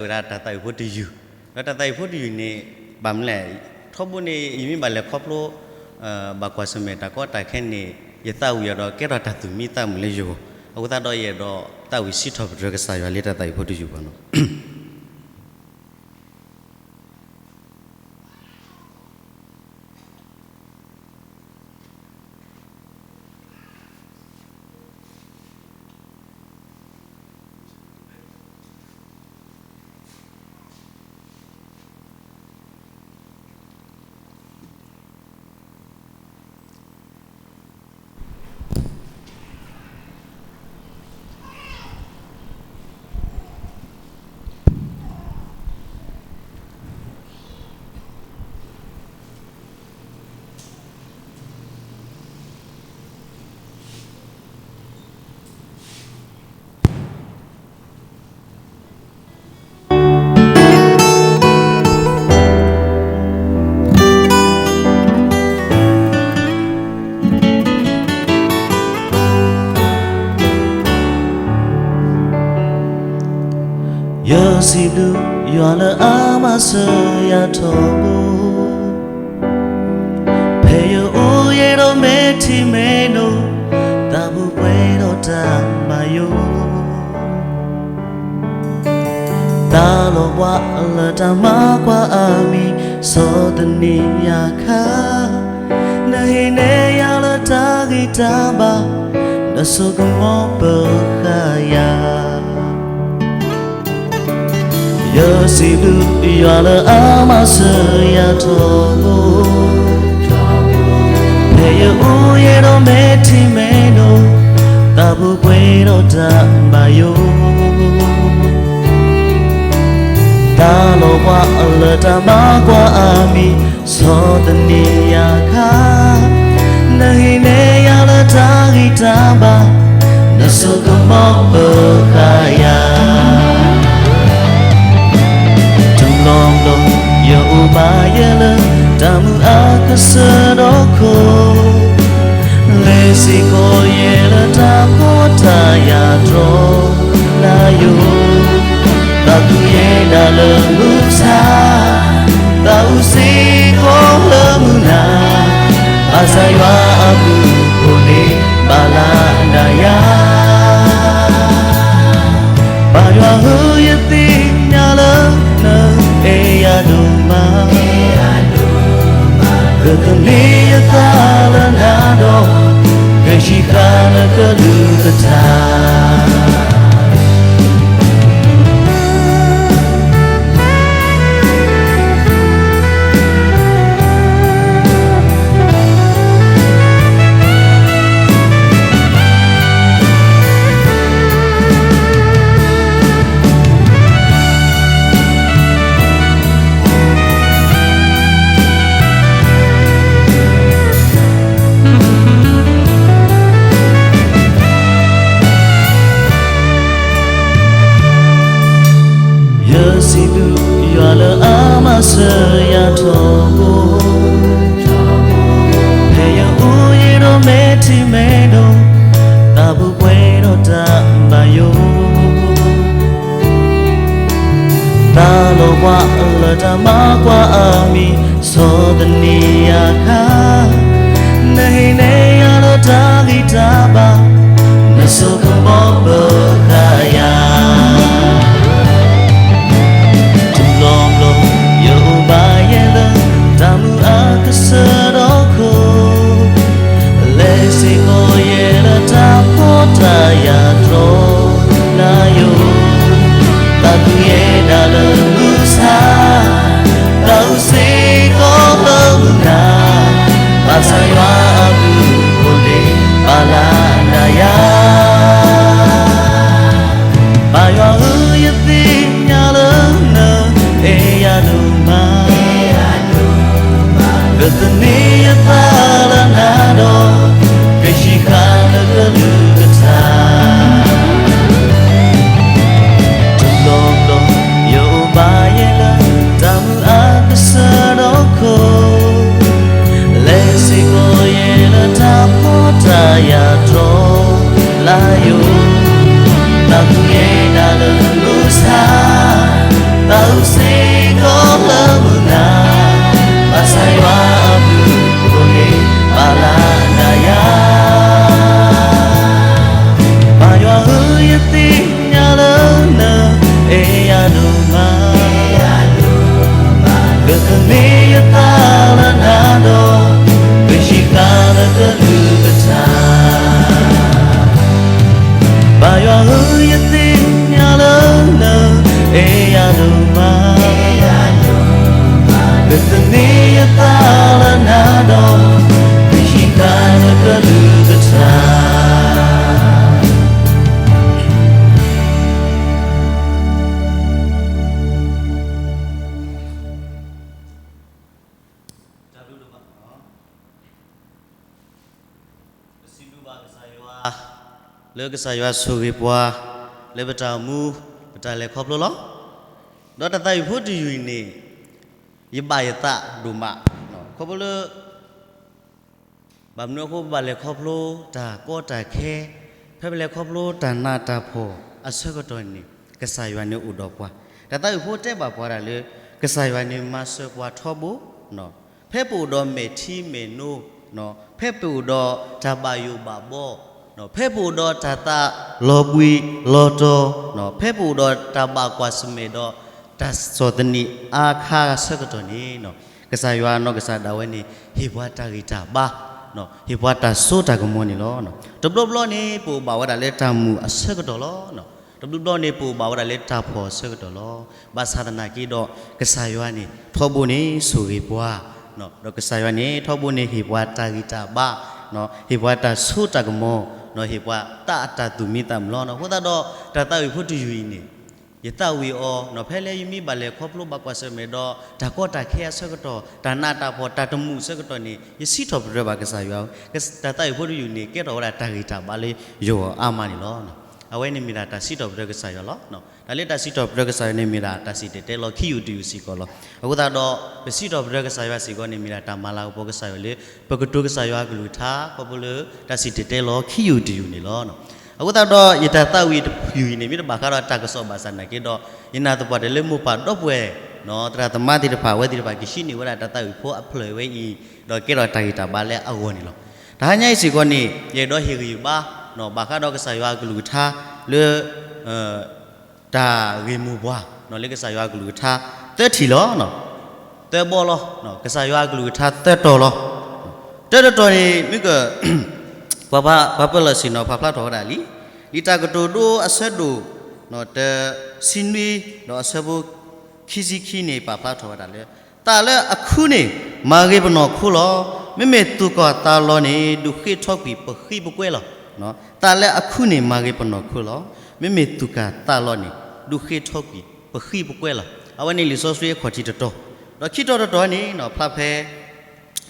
ဝဲဒၣ်တၢ်သးဝံၣ်ဖိတယုၢ်, ဒီးတၢ်သးဝံၣ်ဖိတယုၢ်န့ၣ် ဘၣ်မနုၤလဲၣ်, ထီဘိန့ၣ် ယမ့ၢ်ဘၣ်လဲၤခီဖျိ ဘၣ်ကွၢ်ဆၢၣ်မဲာ်တၢ်ကီတၢ်ခဲန့ၣ် ယသးဝံၣ်အီၤဒီး ကဲထီၣ်တၢ်သူၣ်မံသးမုာ်လၢယဂီၢ်, အဃိသတးဒီးယအဲၣ်ဒိးသးဝံၣ်စံးထီၣ်ပတြၢၤကစၢ်ယွၤလၢတၢ်သးဝံၣ်ဖိတယုၢ်ဘၣ်နီၤ. ယစံးဘျုးယွၤလၢအမၤစၢၤယၤထီဘိ, ဖဲယအိၣ်ယဲဒီးမဲာ်ထံမဲာ်နိ, သးပူၤပှဲၤဒီးတၢ်ဘၣ်ယိၣ်, တၢ်လီၤဘှါလၢတၢ်မၤကွၢ်အမံၤ, ဆီၣ်သနံးယၤခါ, နဟံးန့ၢ်ယၤလၢတၢ်ဂံၢ်တၢ်ဘါ, နဆိကမိၣ်ပၢၤဃာ်ယၤ ယစံးဘျုးယွၤလၢအမၤစၢၤယၤထီဘိ, ဖဲယအိၣ်ယဲဒီးမဲာ်ထံမဲာ်နိ, သးပူၤပှဲၤဒီးတၢ်ဘၣ်ယိၣ်, တၢ်လီၤဘှါလၢတၢ်မၤကွၢ်အမံၤ, ဆီၣ်သနံးယၤခါ, နဟံးန့ၢ်ယၤလၢတၢ်ဂံၢ်တၢ်ဘါ, နဆိကမိၣ်ပၢၤဃာ်ယၤ တဘျီဘျီ ယအိၣ်ဘၣ်ယဲလၢ တၢ်မုာ်အကစၢၢ်ဒီးခိၣ်, လဲၤစ့ၢ်ကီးယဲလၢတၢ်ဖှီၣ်တၢ်ယာ်တြီနၤယိၣ်, သးခုယဲဒၣ်လၢမုၢ်မဆါ, သးအုးစ့ၢ်ကီးလၢမုၢ်နၤ, ဘၣ်ဆၣ်ယွၤအဘျုးအဖှိၣ်န့ၣ်ဘၣ်လၢနၤယၤ ပၢ်ယွၤဧၢ, ယသ့ၣ်ညါလၢနအဲၣ်ယၤဒိၣ်မး, ကသန့ၤယသးလၢနၤဒီး, ကဟံးဃာ်နကလုၢ်ကထါ ယစံးဘျုးယွၤလၢအမၤစၢၤယၤထီဘိ, ဖဲယအိၣ်ယဲဒီးမဲာ်ထံမဲာ်နိ, သးပူၤပှဲၤဒီးတၢ်ဘၣ်ယိၣ်, တၢ်လီၤဘှါလၢတၢ်မၤကွၢ်အမံၤ, ဆီၣ်သနံးယၤခါ, နဟံးန့ၢ်ယၤလၢတၢ်ဂံၢ်တၢ်ဘါ, နဆိကမိၣ်ပၢၤဃာ်ယၤ တဘျီဘျီ ယအိၣ်ဘၣ်ယဲလၢ တၢ်မုာ်အကစၢၢ်ဒီးခိၣ်, လဲၤစ့ၢ်ကီးယဲလၢတၢ်ဖှီၣ်တၢ်ယာ်တြီနၤယိၣ်, သးခုယဲဒၣ်လၢမုၢ်မဆါ, သးအုးစ့ၢ်ကီးလၢမုၢ်နၤ, ဘၣ်ဆၣ်ယွၤအဘျုးအဖှိၣ်န့ၣ် ဘၣ်လၢနၤယၤ ပၢ်ယွၤဧၢ, ယသ့ၣ်ညါလၢနအဲၣ်ယၤဒိၣ်မး, ကသန့ၤယသးလၢနၤဒီး, ကဟံးဃာ်နကလုၢ်ကထါ တဘျီဘျီ ယအိၣ်ဘၣ်ယဲလၢ တၢ်မုာ်အကစၢၢ်ဒီးခိၣ်, လဲၤစ့ၢ်ကီးယဲလၢတၢ်ဖှီၣ်တၢ်ယာ်တြီနၤယိၣ်, သးခုယဲဒၣ်လၢမုၢ်မဆါ, ဒိၣ်မး, ကသန့ၤယသးလၢနၤဒီး, ကဆံးဃာ်လၢကလုၢ်ကထါ, ဘၣ်ယွၤဧၢ ယသ့ၣ်ညါလၢနအဲၣ်ယၤဒိၣ်မး, ကသန့ၤယသးလၢနၤဒီး, ကဆံးဃာ်လၢကလုၢ်ကထါ. တၢ်ဘျုးဒိၣ်မး, ပစံးဘျုးဘၣ်ကစၢ်ယွၤ, လၢကစၢ်ယွၤဆိၣ်ဂ့ၤပှၤ, လၢပတၢ်အိၣ်မူ, ပတၢ်လဲၤခီဖျိလီၤ. ဒီးတၢ်သးဝံၣ်ဖိတယုၢ်အံၤန့ၣ်, ယဘၣ်ယသးဒိၣ်မး, ခီဖျိလၢ ဘၣ်မနုၤအဃိပဘၣ်လဲၤခီဖျိတၢ်ကီတၢ်ခဲ, ဖဲပလဲၤခီဖျိတၢ်နးတၢ်ဖှီၣ်အဆၢကတီၢ်န့ၣ်, ကစၢ်ယွၤန့ၣ်အိၣ်ဒီးပှၤ, တၢ်သးဝံၣ်ဖိတဲဘၣ်ပှၤဒၣ်လၢ, ကစၢ်ယွၤန့ၣ်မၤစၢၤပှၤထီဘိ, ဖဲပအိၣ်ဒီးမဲာ်ထံမဲာ်နိ, ဖဲပအိၣ်ဒီးတၢ်ဘၣ်ယိၣ်ဘၣ်ဘီ, ဖဲပအိၣ်ဒီးတၢ်သးလီၤဘှံးလီၤတီၤ, ဖဲပအိၣ်ဒီးတၢ်ဘၣ်ကွၢ်ဆၢၣ်မဲာ်ဒီး, တၢ်ဆီၣ်သနံးအါခါအဆၢကတီၢ်န့ၣ်, ကစၢ်ယွၤနီၢ်ကစၢ်ဒၣ်ဝဲန့ၣ် ဟ့ၣ်ပှၤတၢ်ဂံၢ်တၢ်ဘါ, ဟ့ၣ်ပှၤတၢ်စိတၢ်ကမီၤန့ၣ်လီၤ. တဘျီဘျီန့ၣ် ပအိၣ်ဘၣ်ဝဲဒၣ်လၢတၢ်မုာ်အဆၢကတီၢ်လီၤ. တဘျီဘျီန့ၣ် ပအိၣ်ဘၣ်ဝဲဒၣ်လၢတၢ်ဖှီၣ်အဆၢကတီၢ်လီၤ. ဘၣ်ဆၣ်သနာ်က့ဒီး ကစၢ်ယွၤန့ၣ် ထီဘိန့ၣ်ဆိၣ်ဂ့ၤပှၤ, ဒီးကစၢ်ယွၤန့ၣ် ထီဘိန့ၣ်ဟ့ၣ်ပှၤတၢ်ဂံၢ်တၢ်ဘါ, ဟ့ၣ်ပှၤတၢ်စိတၢ်ကမီၤ, ဟ့ၣ်ပှၤတၢ်အတၢ်သူၣ်မံသးမုာ်လီၤ. အဃိသတးဒီး တၢ်သးဝံၣ်ဖိတယုၢ်အံၤန့ၣ်, ယသးဝံၣ်အီၤ ဖဲလၢယမ့ၢ်ဘၣ်လဲၤခီဖျိဘၣ်ကွၢ်ဆၢၣ်မဲာ်ဒီး တၢ်ကီတၢ်ခဲအဆၢကတီၢ်, တၢ်နးတၢ်ဖှီၣ်တၢ်တမုာ်အဆၢကတီၢ်န့ၣ် ယစံးထီၣ်ပတြၢၤဘၣ်ကစၢ်ယွၤ, တၢ်သးဝံၣ်ဖိတယုၢ်န့ၣ် ကဲထီၣ်ဝဲဒၣ်တၢ်ဂံၢ်တၢ်ဘါလၢယဂီၢ်အါမးန့ၣ်လီၤ. အဝဲန့ၣ်မ့ၢ်ဒၣ်တၢ်စံးထီၣ်ပတြၢၤကစၢ်ယွၤလီၤ. တၢ်လၢတၢ်စံးထီၣ်ပတြၢၤကစၢ်ယွၤန့ၣ်မ့ၢ်ဒၣ်တၢ်စံၣ်တဲၤတဲလီၤခံယူၢ်တယူၢ်စ့ၢ်ကီးလီၤ. အဃိသတးဒီး ပစံးထီၣ်ပတြၢၤကစၢ်ယွၤစ့ၢ်ကီးန့ၣ် မ့ၢ်ဒၣ်တၢ်မၤလၤကပီၤကစၢ်ယွၤလၢ ပကတိၤကစၢ်ယွၤအကလုၢ်ကထါ ခီဖျိလၢတၢ်စံၣ်တဲၤတဲလီၤခံယူၢ်တယူၢ်န့ၣ်လီၤ. အဃိသတးဒီး ယတၢ်သးဝံၣ်တယုၢ်အံၤန့ၣ် မ့ၢ်တဘၣ်ဃးဒီးတၢ်ကစီၣ်ဘၣ်ဆၣ်သနာ်က့ဒီး ယနာ်သပှၢ်တၢၢ်လၢမိၢ်ပၢ်ဒီပုၢ်ဝဲၢ် သရၣ်သမါသ့ၣ်တဖၣ် အဝဲသ့ၣ်တဖၣ်ကဟံးန့ၢ်ဝဲဒၣ်တၢ်သးဝံၣ်ဖိအဖျၢၣ်ဝဲအံၤ ဒီးကဲထီၣ်တၢ်ဂံၢ်တၢ်ဘါလၢအဂီၢ်န့ၣ်လီၤ. တဟါညါအံၤစ့ၢ်ကီးန့ၣ် ယအဲၣ်ဒိးဟ့ၣ်ဂံၢ်ဘါ ဘၣ်ဃးဒီးကစၢ်ယွၤအကလုၢ်ကထါလၢ တၢ်ဂ့ၢ်မိၢ်ပှၢ် လၢကစၢ်ယွၤအကလုၢ်ကထါ သၢထံၣ်လီၤ. သၢဘီလီၤ. ကစၢ်ယွၤအကလုၢ်ကထါသၢတီၤလီၤ. တၢတတီၤန့ၣ် မ့ၢ်က ပှၤပၢၤလီၢ်ဆ့ၣ်နီၤပာ်ဖျါထီၣ်ဝဲဒၣ်လံ. လံာ်တၢ်ကတိၤဒိအဆၢဒိၣ် တဆံနွံ ဒီးအဆၢဖိခံဆံခံန့ၣ် ပာ်ဖျါထီၣ်ဝဲဒၣ်လၢ သးလၢအခုန့ၣ် မၤဂ့ၤပနီၢ်ခိလီၤ. မ့မ့ၢ်သူၣ်ကၢ်သးလီၤန့ၣ် ဒုးဃ့ထီကွံာ်ပဃံပကွဲလီၤ. သးလၢအခုန့ၣ် မၤဂ့ၤပနီၢ်ခိလီၤ. မ့မ့ၢ်သူၣ်ကၢ်သးလီၤန့ၣ် ဒုးဃ့ထီကွံာ်ပဃံပကွဲလီၤ. အဝဲန့ၣ်လံာ်စီဆှံအခီၣ်ထံးတတီၤ, ဒီးခံတီၤတတီၤန့ၣ် ဖျါဖဲ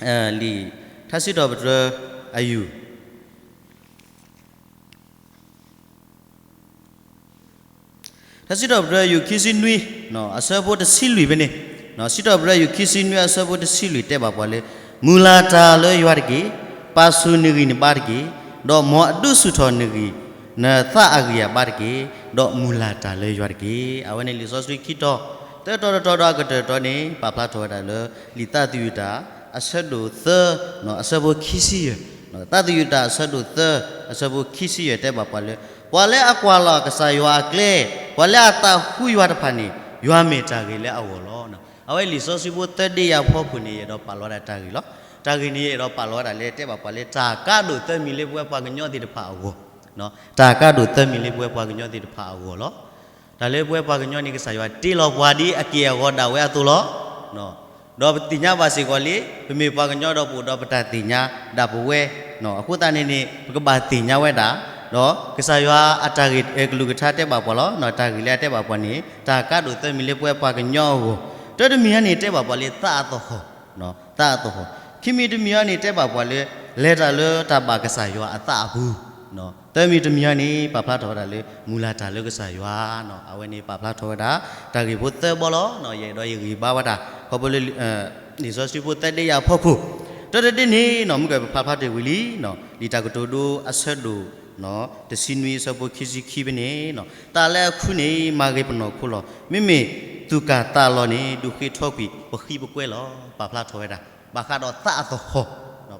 လံာ်ထါစံးထီၣ်ပတြၢၤအယူၢ် ထါစံးထီၣ်ပတြၢၤယူၢ်ခံဆံနွံ အဆၢဖိတဆံလွံၢ်ဖဲန့ၣ်, စံးထီၣ်ပတြၢၤယူၢ်ခံဆံနွံ အဆၢဖိတဆံလွံၢ် တဲဘၣ်ပှၤလၢ မုၢ်လၢ်တၢ်လၢယွၤတက့ၢ်. ပာ်ဆူၣ်နဂံၢ်နဘါတက့ၢ်. ဒီးမ်အဒုးဆူၣ်ထီၣ်နဂံၢ် နသးအဂံၢ်အဘါတက့ၢ်. ဒီးမုၢ်လၢ်တၢ်လၢယွၤတက့ၢ်. အဝဲန့ၣ်လံာ်စီဆှံခံတီၤ, သၢတီၤတတီၤဒီးအကတၢၢ်တတီၤန့ၣ် ပာ်ဖျါထီၣ်ဝဲဒၣ်လၢ လံာ်သးသယုၢ်တၢ် အဆၢဒိၣ်သၢ အဆၢဖိခံဆံယဲၢ်, သးသယုၢ်တၢ်အဆၢဒိၣ်သၢ အဆၢဖိခံဆံယဲၢ် တဲဘၣ်ပှၤလၢ ပှၤလၢအကွၢ်လီၤကစၢ်ယွၤအကျဲ, ပှၤလၢအသးဟူယွၤတဖၣ်န့ၣ် ယွၤမ့ၢ်တၢ်ဂ့ၤလၢအဂီၢ်လီၤ. အဝဲလံာ်စီဆှံဖိသၢဒ့ယၤဖီခိၣ်န့ၣ် ယအဲၣ်ဒိးပာ်လီၤဝဲဒၣ်တၢ်ဂ့ၢ်လီၤ. တၢ်ဂ့ၢ်န့ၣ် ယအဲၣ်ဒိးပာ်လီၤဝဲဒၣ်လၢ တဲဘၣ်ပှၤလၢ တၢ်ကါဒိၣ်သၢမံၤလၢပဝဲပှၤကညီသ့ၣ်တဖၣ်အဂီၢ်, တၢ်ကါဒိၣ်သၢမံၤလၢပဝဲပှၤကညီသ့ၣ်တဖၣ်အဂီၢ်လီၤ. တၢ်လၢပဝဲပှၤကညီန့ၣ် ကစၢ်ယွၤတ့လီၤပှၤဒ်အက့ၢ်အဂီၤဒၣ်ဝဲအသိးလီၤ. ဒီးပသ့ၣ်ညါဘၣ်စ့ၢ်ကီးလံ, ပမ့ၢ်ပှၤကညီဒီးပအိၣ်ဒီးပတၢ်သ့ၣ်ညါဒၣ်ပဝဲ, အဃိသတးန့ၣ်န့ၣ် ပကဘၣ်သ့ၣ်ညါဝဲဒၣ်, ဒီးကစၢ်ယွၤအတၢ်ဂ့ၢ်ကလုၢ်ကထါတဲဘၣ်ပှၤလီၤ. တၢ်ဂ့ၢ်လၢအတဲဘၣ်ပှၤန့ၣ် တၢ်ကါဒိၣ်သၢမံၤလၢပဝဲပှၤကညီအဂီၢ်, တၢတမံၤအံၤန့ၣ် တဲဘၣ်ပှၤလၢသးအသဟီၣ်, သးအသဟီၣ်, ခံမံၤတမံၤအံၤန့ၣ် တဲဘၣ်ပှၤလၢ လဲၤတၢ်လၢတၢ်ဘၣ်ကစၢ်ယွၤအသးအပူၤ, သၢမံၤတမံၤအံၤန့ၣ် ပာ်ဖျါထီၣ်ဝဲဒၣ်လၢ မုၢ်လၢ်တၢ်လၢကစၢ်ယွၤ, အဝဲန့ၣ်ပာ်ဖျါထီၣ်ဝဲဒၣ် တၢ်ဂ့ၢ်ဖိသၢဘီလီၤ. ယအဲၣ်ဒိးယဂံၢ်ဘါဝဲဒၣ် ခီဖျိလၢ လံာ်စီဆှံဖိသၢဒ့ယၤဖီခိၣ်, တၢတဒ့န့ၣ် မ့ၢ်ကပာ်ဖျါထီၣ်ဝံၤလံ, လံာ်တၢ်ကတိၤဒိအဆၢဒိၣ် တဆံနွံအဆၢဖိခံဆံခံဖဲန့ၣ်, သးလၢအခုန့ၣ် မၤဂ့ၤပနီၢ်ခိလီၤ. မ့မ့ၢ်သူၣ်ကၢ်သးလီၤန့ၣ် ဒုးဃ့ထီကွံာ်ပဃံပကွဲလီၤ. ပာ်ဖျါထီၣ်ဝဲဒၣ် ဘၣ်ဃးဒီးသးအသဟီၣ်,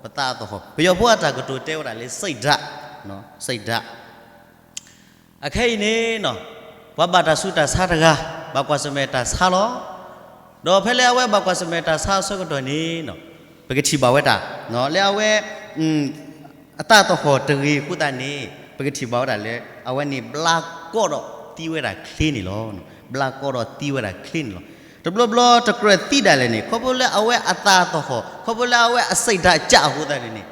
ပသးအသဟီၣ်, ပယီၤဖိအတၢ်ကတိၤတဲဝဲဒၣ်လၢ စိတ်ဓာတ်, စိတ်ဓာတ်. အခဲအံၤန့ၣ် ပှၤဘၣ်တၢ်ဆူးတၢ်ဆါတဂၤ ဘၣ်ကွၢ်ဆၢၣ်မဲာ်တၢ်ဆါလီၤ. ဒီးဖဲလၢအဝဲဘၣ်ကွၢ်ဆၢၣ်မဲာ်တၢ်ဆါအဆၢကတီၢ်န့ၣ် ပကထံၣ်ဘၣ်ဝဲဒၣ် လၢအဝဲ အသးအသဟီၣ်တဂ့ၤအဃိသတးန့ၣ် ပကထံၣ်ဘၣ်ဝဲဒၣ်လၢ အဝဲန့ၣ်ဘျါကီၢ်ဒီးသံဝဲဒၣ်ချ့န့ၣ်လီၤ. ဘျါကီၢ်ဒီးသံဝဲဒၣ်ချ့န့ၣ်လီၤ. တဘျီဘျီတကြၢးသံဒၣ်လဲာ်န့ၣ် ခီဖျိလၢအဝဲအသးအသဟီၣ် ခီဖျိလၢအဝဲအစိတ်ဓာတ်ကျအဃိသတးန့ၣ်န့ၣ်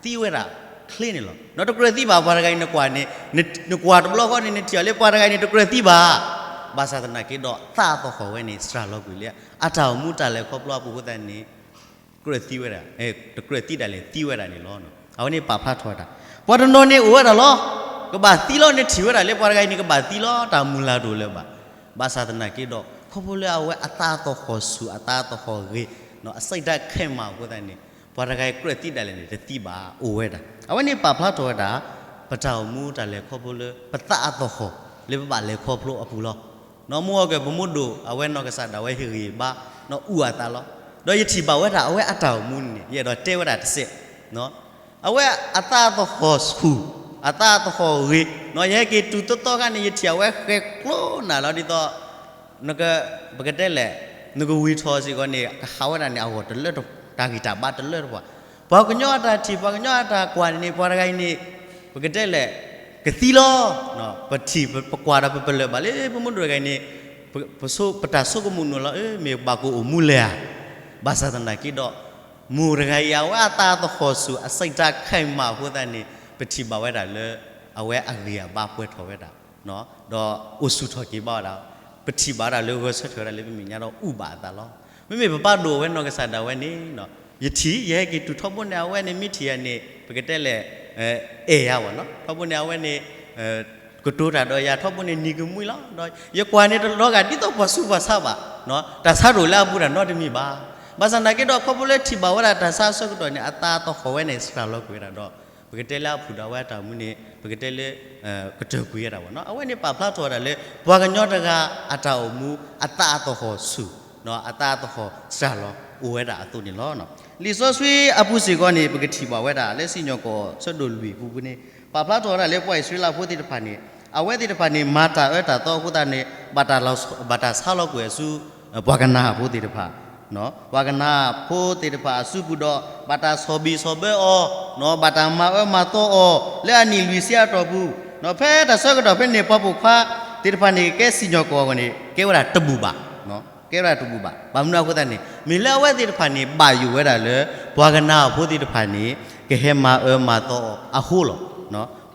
သံဝဲဒၣ်ချ့န့ၣ်လီၤ. ဒီးတကြၢးသံဘၣ် ပှၤတဂၤအံၤနကွၢ်န့ၣ် နကွၢ်တဘျီဃီန့ၣ် နထံၣ်အီၤလၢပှၤတဂၤအံၤန့ၣ် တကြၢးသံဘၣ်. ဘၣ်ဆၣ်သနာ်က့ဒီး သးအသဟီၣ်ဝဲန့ၣ် စှၤလီၤကွံာ်လၢ အတၢ်အိၣ်မူတၢ်လဲၤခီဖျိအပူၤအဃိသတးန့ၣ် ကြၢးသံဝဲဒၣ် တကြၢးသံဒၣ်လဲာ်သံဝဲဒၣ်န့ၣ်လီၤ. အဝဲန့ၣ်ပာ်ဖျါထီၣ်ဝဲဒၣ် ပှၤတနီၤန့ၣ်အိၣ်ဝဲဒၣ်လီၤ. ကဘၣ်သံလီၤ နထံၣ်ဝဲဒၣ်လၢပှၤတဂၤအံၤန့ၣ် ကဘၣ်သံလီၤ တၢ်မုၢ်လၢ်တအိၣ်လၢၤဘၣ်. ဘၣ်ဆၣ်သနာ်က့ဒီး ခီဖျိလၢအဝဲအသးအသဟီၣ်ဆူၣ် အသးအသဟီၣ်ဂ့ၤ အစိတ်ဓာတ်ခိုင်မာအဃိသတးန့ၣ် ပှၤတဂၤအံၤကြၢးသံဒၣ်လဲာ်န့ၣ် တသံဘၣ် အိၣ်ဝဲဒၣ်. အဝဲန့ၣ်ပာ်ဖျါထီၣ်ဝဲဒၣ် ပတၢ်အိၣ်မူတၢ်လဲၤခီဖျိလၢ ပသးအသဟီၣ် လၢပဘၣ်လဲၤခီဖျိအပူၤလီၤ. နီၢ်မူအီၤက့ၤ ပမိၢ်ဒိၣ် အဝဲနီၢ်ကစၢ်ဒၣ်ဝဲဟ့ၣ်ဂံၢ်ဘါ နီၢ်အူအသးလီၤ. ဒီးယထံၣ်ဘၣ်ဝဲဒၣ် အဝဲအတၢ်အိၣ်မူန့ၣ် ယအဲၣ်ဒိးတဲဝဲဒၣ်တစဲး အဝဲအသးအသဟီၣ်ဆူၣ် အသးအသဟီၣ်ဂ့ၤ နီၢ်ယဟဲက့ၤတုၤသီသီခါန့ၣ် ယထံၣ်အဝဲဃဲၤကျိနၢ်လီၤဒ်သိး ပကတဲလဲၣ် နကဝံၤထီၣ်စ့ၢ်ကီးန့ၣ် ကဟးဝဲဒၣ်န့ၣ် အဂီၢ်တလၢတ တၢ်ဂံၢ်တၢ်ဘါတလၢတပှၤ ပှၤကညီအတၢ်ထံၣ် ပှၤကညီအတၢ်ကွၢ်န့ၣ် ပှၤတဂၤအံၤန့ၣ် ပကတဲလဲၣ် ကသံလီၤ. ပထံၣ်ပကွၢ်ဒီးပပလၢၢ်ဘၣ်လၢ ပမိၢ်ဒိၣ်တဂၤအံၤန့ၣ် ပဆိ ပတၢ်ဆိကမိၣ်နုာ်လီၤ အၢ မ့ၢ်ဘၣ်ကအိၣ်မူလဲၣ်ဧါ. ဘၣ်ဆၣ်သနာ်က့ဒီး မိၢ်တဂၤအံၤ အဝဲအသးအသဟီၣ်ဆူၣ် အစိတ်ဓာတ်ခိုင်မာအဃိသတးန့ၣ် ပထံၣ်ဘၣ်ဝဲဒၣ်လၢ အဝဲအဂံၢ်အဘါပှဲၤထီၣ်ဝဲဒၣ် ဒီးအိၣ်ဆူၣ်ထီၣ်က့ၤဘၣ်ဝဲဒၣ် ပထံၣ်ဘၣ်ဝဲဒၣ်လၢဂဲၤဆၢထၢၣ်ဝဲဒၣ်လၢပမဲာ်ညါဒီးအူဘၣ်အသးလီၤ. မ့မ့ၢ်ပပၢ်ဒိၣ်ဝဲနီၢ်ကစၢ်ဒၣ်ဝဲန့ၣ် ယထံၣ် ယဟဲက့ၤတုၤထီဘိန့ၣ် အဝဲန့ၣ်မ့ၢ်ထံၣ်ယၤန့ၣ် ပကတဲလဲၣ် အဲၣ်ယၤဘၣ်နီၤ ထီဘိန့ၣ် အဝဲန့ၣ် ကတိၤတၢ်ဒီးယၤ ထီဘိန့ၣ်နံၤကမှံလီၤ. ဒီးယကွၢ်န့ၣ်တလီၤဂာ်ဒ်သိးပှၤဆူးပှၤဆါဘၣ် တၢ်ဆါတအိၣ်လၢအပူၤတၢ်နီတမံၤဘၣ်. ဘၣ်ဆၣ်သနာ်က့ဒီး ခီဖျိလၢထံၣ်ဘၣ်ဝဲဒၣ်တၢ်ဆါအဆၢကတီၢ်န့ၣ် အသးအသဟီၣ်ဝဲန့ၣ် စှၤလီၤကွံာ်ဝဲဒၣ်ဒီး ပကတဲလၢအဖုၣ်ဒီးအဝဲအတၢ်အိၣ်မူန့ၣ် ပကတဲလၢ ကတၢၢ်ကွံာ်ဝဲဒၣ်ဘၣ်နီၤ. အဝဲန့ၣ်ပာ်ဖျါထီၣ်ဝဲဒၣ်လၢ ပှၤကညီတဂၤအတၢ်အိၣ်မူ အသးအသဟီၣ်ဆူၣ် အသးအသဟီၣ်စှၤလီၤအိၣ်ဝဲဒၣ်အသိးန့ၣ်လီၤ. လံာ်စီဆှံအပူၤစ့ၢ်ကီးန့ၣ် ပကထံၣ်ဘၣ်ဝဲဒၣ်လၢစံၣ်ညီၣ်ကွီၢ်ဆၢဒိၣ်လွံၢ်ပူၤပူၤန့ၣ် ပာ်ဖျါထီၣ်ဝဲဒၣ်လၢပှၤအံၣ်စရ့လးဖိသ့ၣ်တဖၣ်န့ၣ် အဝဲသ့ၣ်တဖၣ်န့ၣ် မၤတၢ်အၢတၢ်သီအဃိသတးန့ၣ် ဘၣ်တၢ်ဆါလီၤကွံာ်အဆူ ပှၤကနၤအၣ်ဖိသ့ၣ်တဖၣ် ပှၤကနၤအၣ်ဖိသ့ၣ်တဖၣ်အစုပူၤဒီး ဘၣ်တၢ်ဆီၣ်ဘံၣ်ဆီၣ်ဘၢအီၤ ဘၣ်တၢ်မၤအၢမၤသီအီၤ လၢအနံၣ်လွံၢ်ဆံအတီၢ်ပူၤ ဖဲတၢ်ဆၢကတီၢ်ဖဲန့ၣ် ပှၤပိာ်ခွါသ့ၣ်တဖၣ်န့ၣ် ကကဲစံၣ်ညီၣ်ကွီၢ်အဂီၢ်န့ၣ် ကဲဝဲဒၣ်တဘူၣ်ဘၣ် ကဲဝဲဒၣ်တဘူၣ်ဘၣ်. ဘၣ်မနုၤအဃိသတးန့ၣ် မ့ၢ်လၢအဝဲသ့ၣ်တဖၣ်န့ၣ် ဘၣ်ယိၣ်ဝဲဒၣ်လၢ ပှၤကနၤအၣ်ဖိသ့ၣ်တဖၣ်န့ၣ် ကဟဲမၤအၢမၤသီအီၤအဃိလီၤ.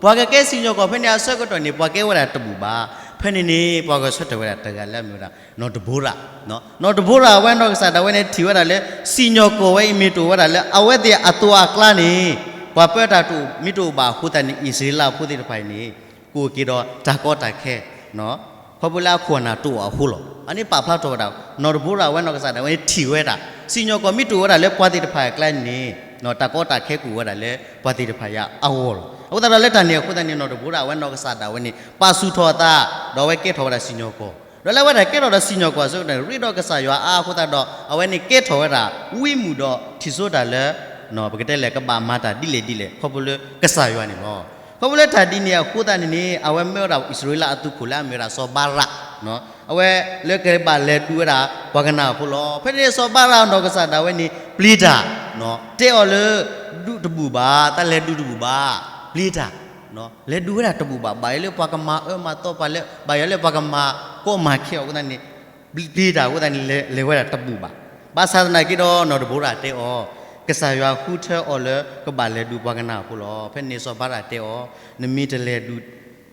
ပှၤကကဲစံၣ်ညီၣ်ကွီၢ်ဖဲန့ၣ်အဆၢကတီၢ်န့ၣ် ပှၤကဲဝဲဒၣ်တဘူၣ်ဘၣ်. ဖဲန့ၣ်န့ၣ် ပှၤဂဲၤဆၢထၢၣ်ဝဲဒၣ်တဂၤလၢအမ့ၢ်ဝဲဒၣ် နီၢ်ဒဘိရၤ နီၢ်ဒဘိရၤအဝဲနီၢ်ကစၢ်ဒၣ်ဝဲန့ၣ်ထံၣ်ဝဲဒၣ်လၢ စံၣ်ညီၣ်ကွီၢ်ဝဲအံၤမ့ၢ်တအိၣ်ဝဲဒၣ်လၢ အဝဲသ့ၣ်အသိးအကျါန့ၣ် ပှၤပၢတၢ်တအိၣ်မ့ၢ်တအိၣ်ဘၣ်အဃိသတးန့ၣ် အံၣ်စရ့လးဖိသ့ၣ်တဖၣ်အံၤန့ၣ် ကအိၣ်က့ၤဒီးတၢ်ကီတၢ်ခဲ ခီဖျိလၢအခိၣ်အနၢ်တအိၣ်အဃိလီၤ. အန့ၣ်ပာ်ဖျါထီၣ်ဝဲဒၣ် နီၢ်ဒဘိရၤအဝဲနီၢ်ကစၢ်ဒၣ်ဝဲန့ၣ်ထံၣ်ဝဲဒၣ် စံၣ်ညီၣ်ကွီၢ်မ့ၢ်တအိၣ်ဝဲဒၣ်လၢပှၤသ့ၣ်တဖၣ်အကျါန့ၣ် တၢ်ကီတၢ်ခဲကအိၣ်ဝဲဒၣ်လၢပှၤသ့ၣ်တဖၣ်အံၤအဂီၢ်လီၤ. အဃိသတးဒီးလၢတၢ်န့ၣ်အဃိသတးန့ၣ် နီၢ်ဒဘိရၤအဝဲနီၢ်ကစၢ်ဒၣ်ဝဲန့ၣ် ပာ်ဆူၣ်ထီၣ်အသး ဒီးအဝဲကဲထီၣ်ဝဲဒၣ်စံၣ်ညီၣ်ကွီၢ် ဒီးလၢအဝဲဒၣ်ကဲထီၣ်ဒီးစံၣ်ညီၣ်ကွီၢ်အဆၢကတီၢ်န့ၣ် ရ့ဒီးကစၢ်ယွၤအါအဃိသတးဒီး အဝဲန့ၣ်ကဲထီၣ်ဝဲဒၣ် ဝံမုၣ်ဒီးထံၣ်စိတၢ်လၢ ပကတဲလဲၣ် ကဘၣ်မၤတၢ်ဒ်လဲၣ်ဒ်လဲၣ် ခီဖျိလၢကစၢ်ယွၤန့ၣ်လီၤ. ခီဖျိလၢတၢ်ဒ်န့ၣ်အဃိသတးန့ၣ်န့ၣ် အဝဲမၢဝဲဒၣ်အံၣ်စရ့လးအသုးခိၣ်လၢအမ့ၢ်ဝဲဒၣ်စီၤဘါရး အဝဲလၢကဘၣ်လဲၤဒုးဝဲဒၣ် ပှၤကနၤအၣ်ဖိလီၤ. ဖဲန့ၣ်စီၤဘါရးနီၢ်ကစၢ်ဒၣ်ဝဲန့ၣ် ပျံၤတၢ် တဲအီၤလၢ ဒုးတဘူၣ်ဘၣ် တၢ်လဲၤဒုးတဘူၣ်ဘၣ် ပျံၤတၢ် လဲၤဒုးဝဲဒၣ်တဘူၣ်ဘၣ် ဘၣ်ယိၣ်လၢပှၤကမၤအၢမၤသီပှၤလၢ ဘၣ်ယိၣ်လၢပှၤကမၤကီမၤခဲအဃိသတးန့ၣ် ပျံၤတၢ်အဃိသတးန့ၣ် လဲၤဝဲဒၣ်တဘူၣ်ဘၣ်. ဘၣ်ဆၣ်သနာ်က့ဒီး နီၢ်ဒဘိရၤတဲအီၤ ကစၢ်ယွၤဃုထၢအီၤလၢကဘၣ်လဲၤဒုးပှၤကနၤအၣ်ဖိလီၤ. ဖဲန့ၣ်စီၤဘါရးတဲအီၤ နမ့ၢ်တလဲၤဒုး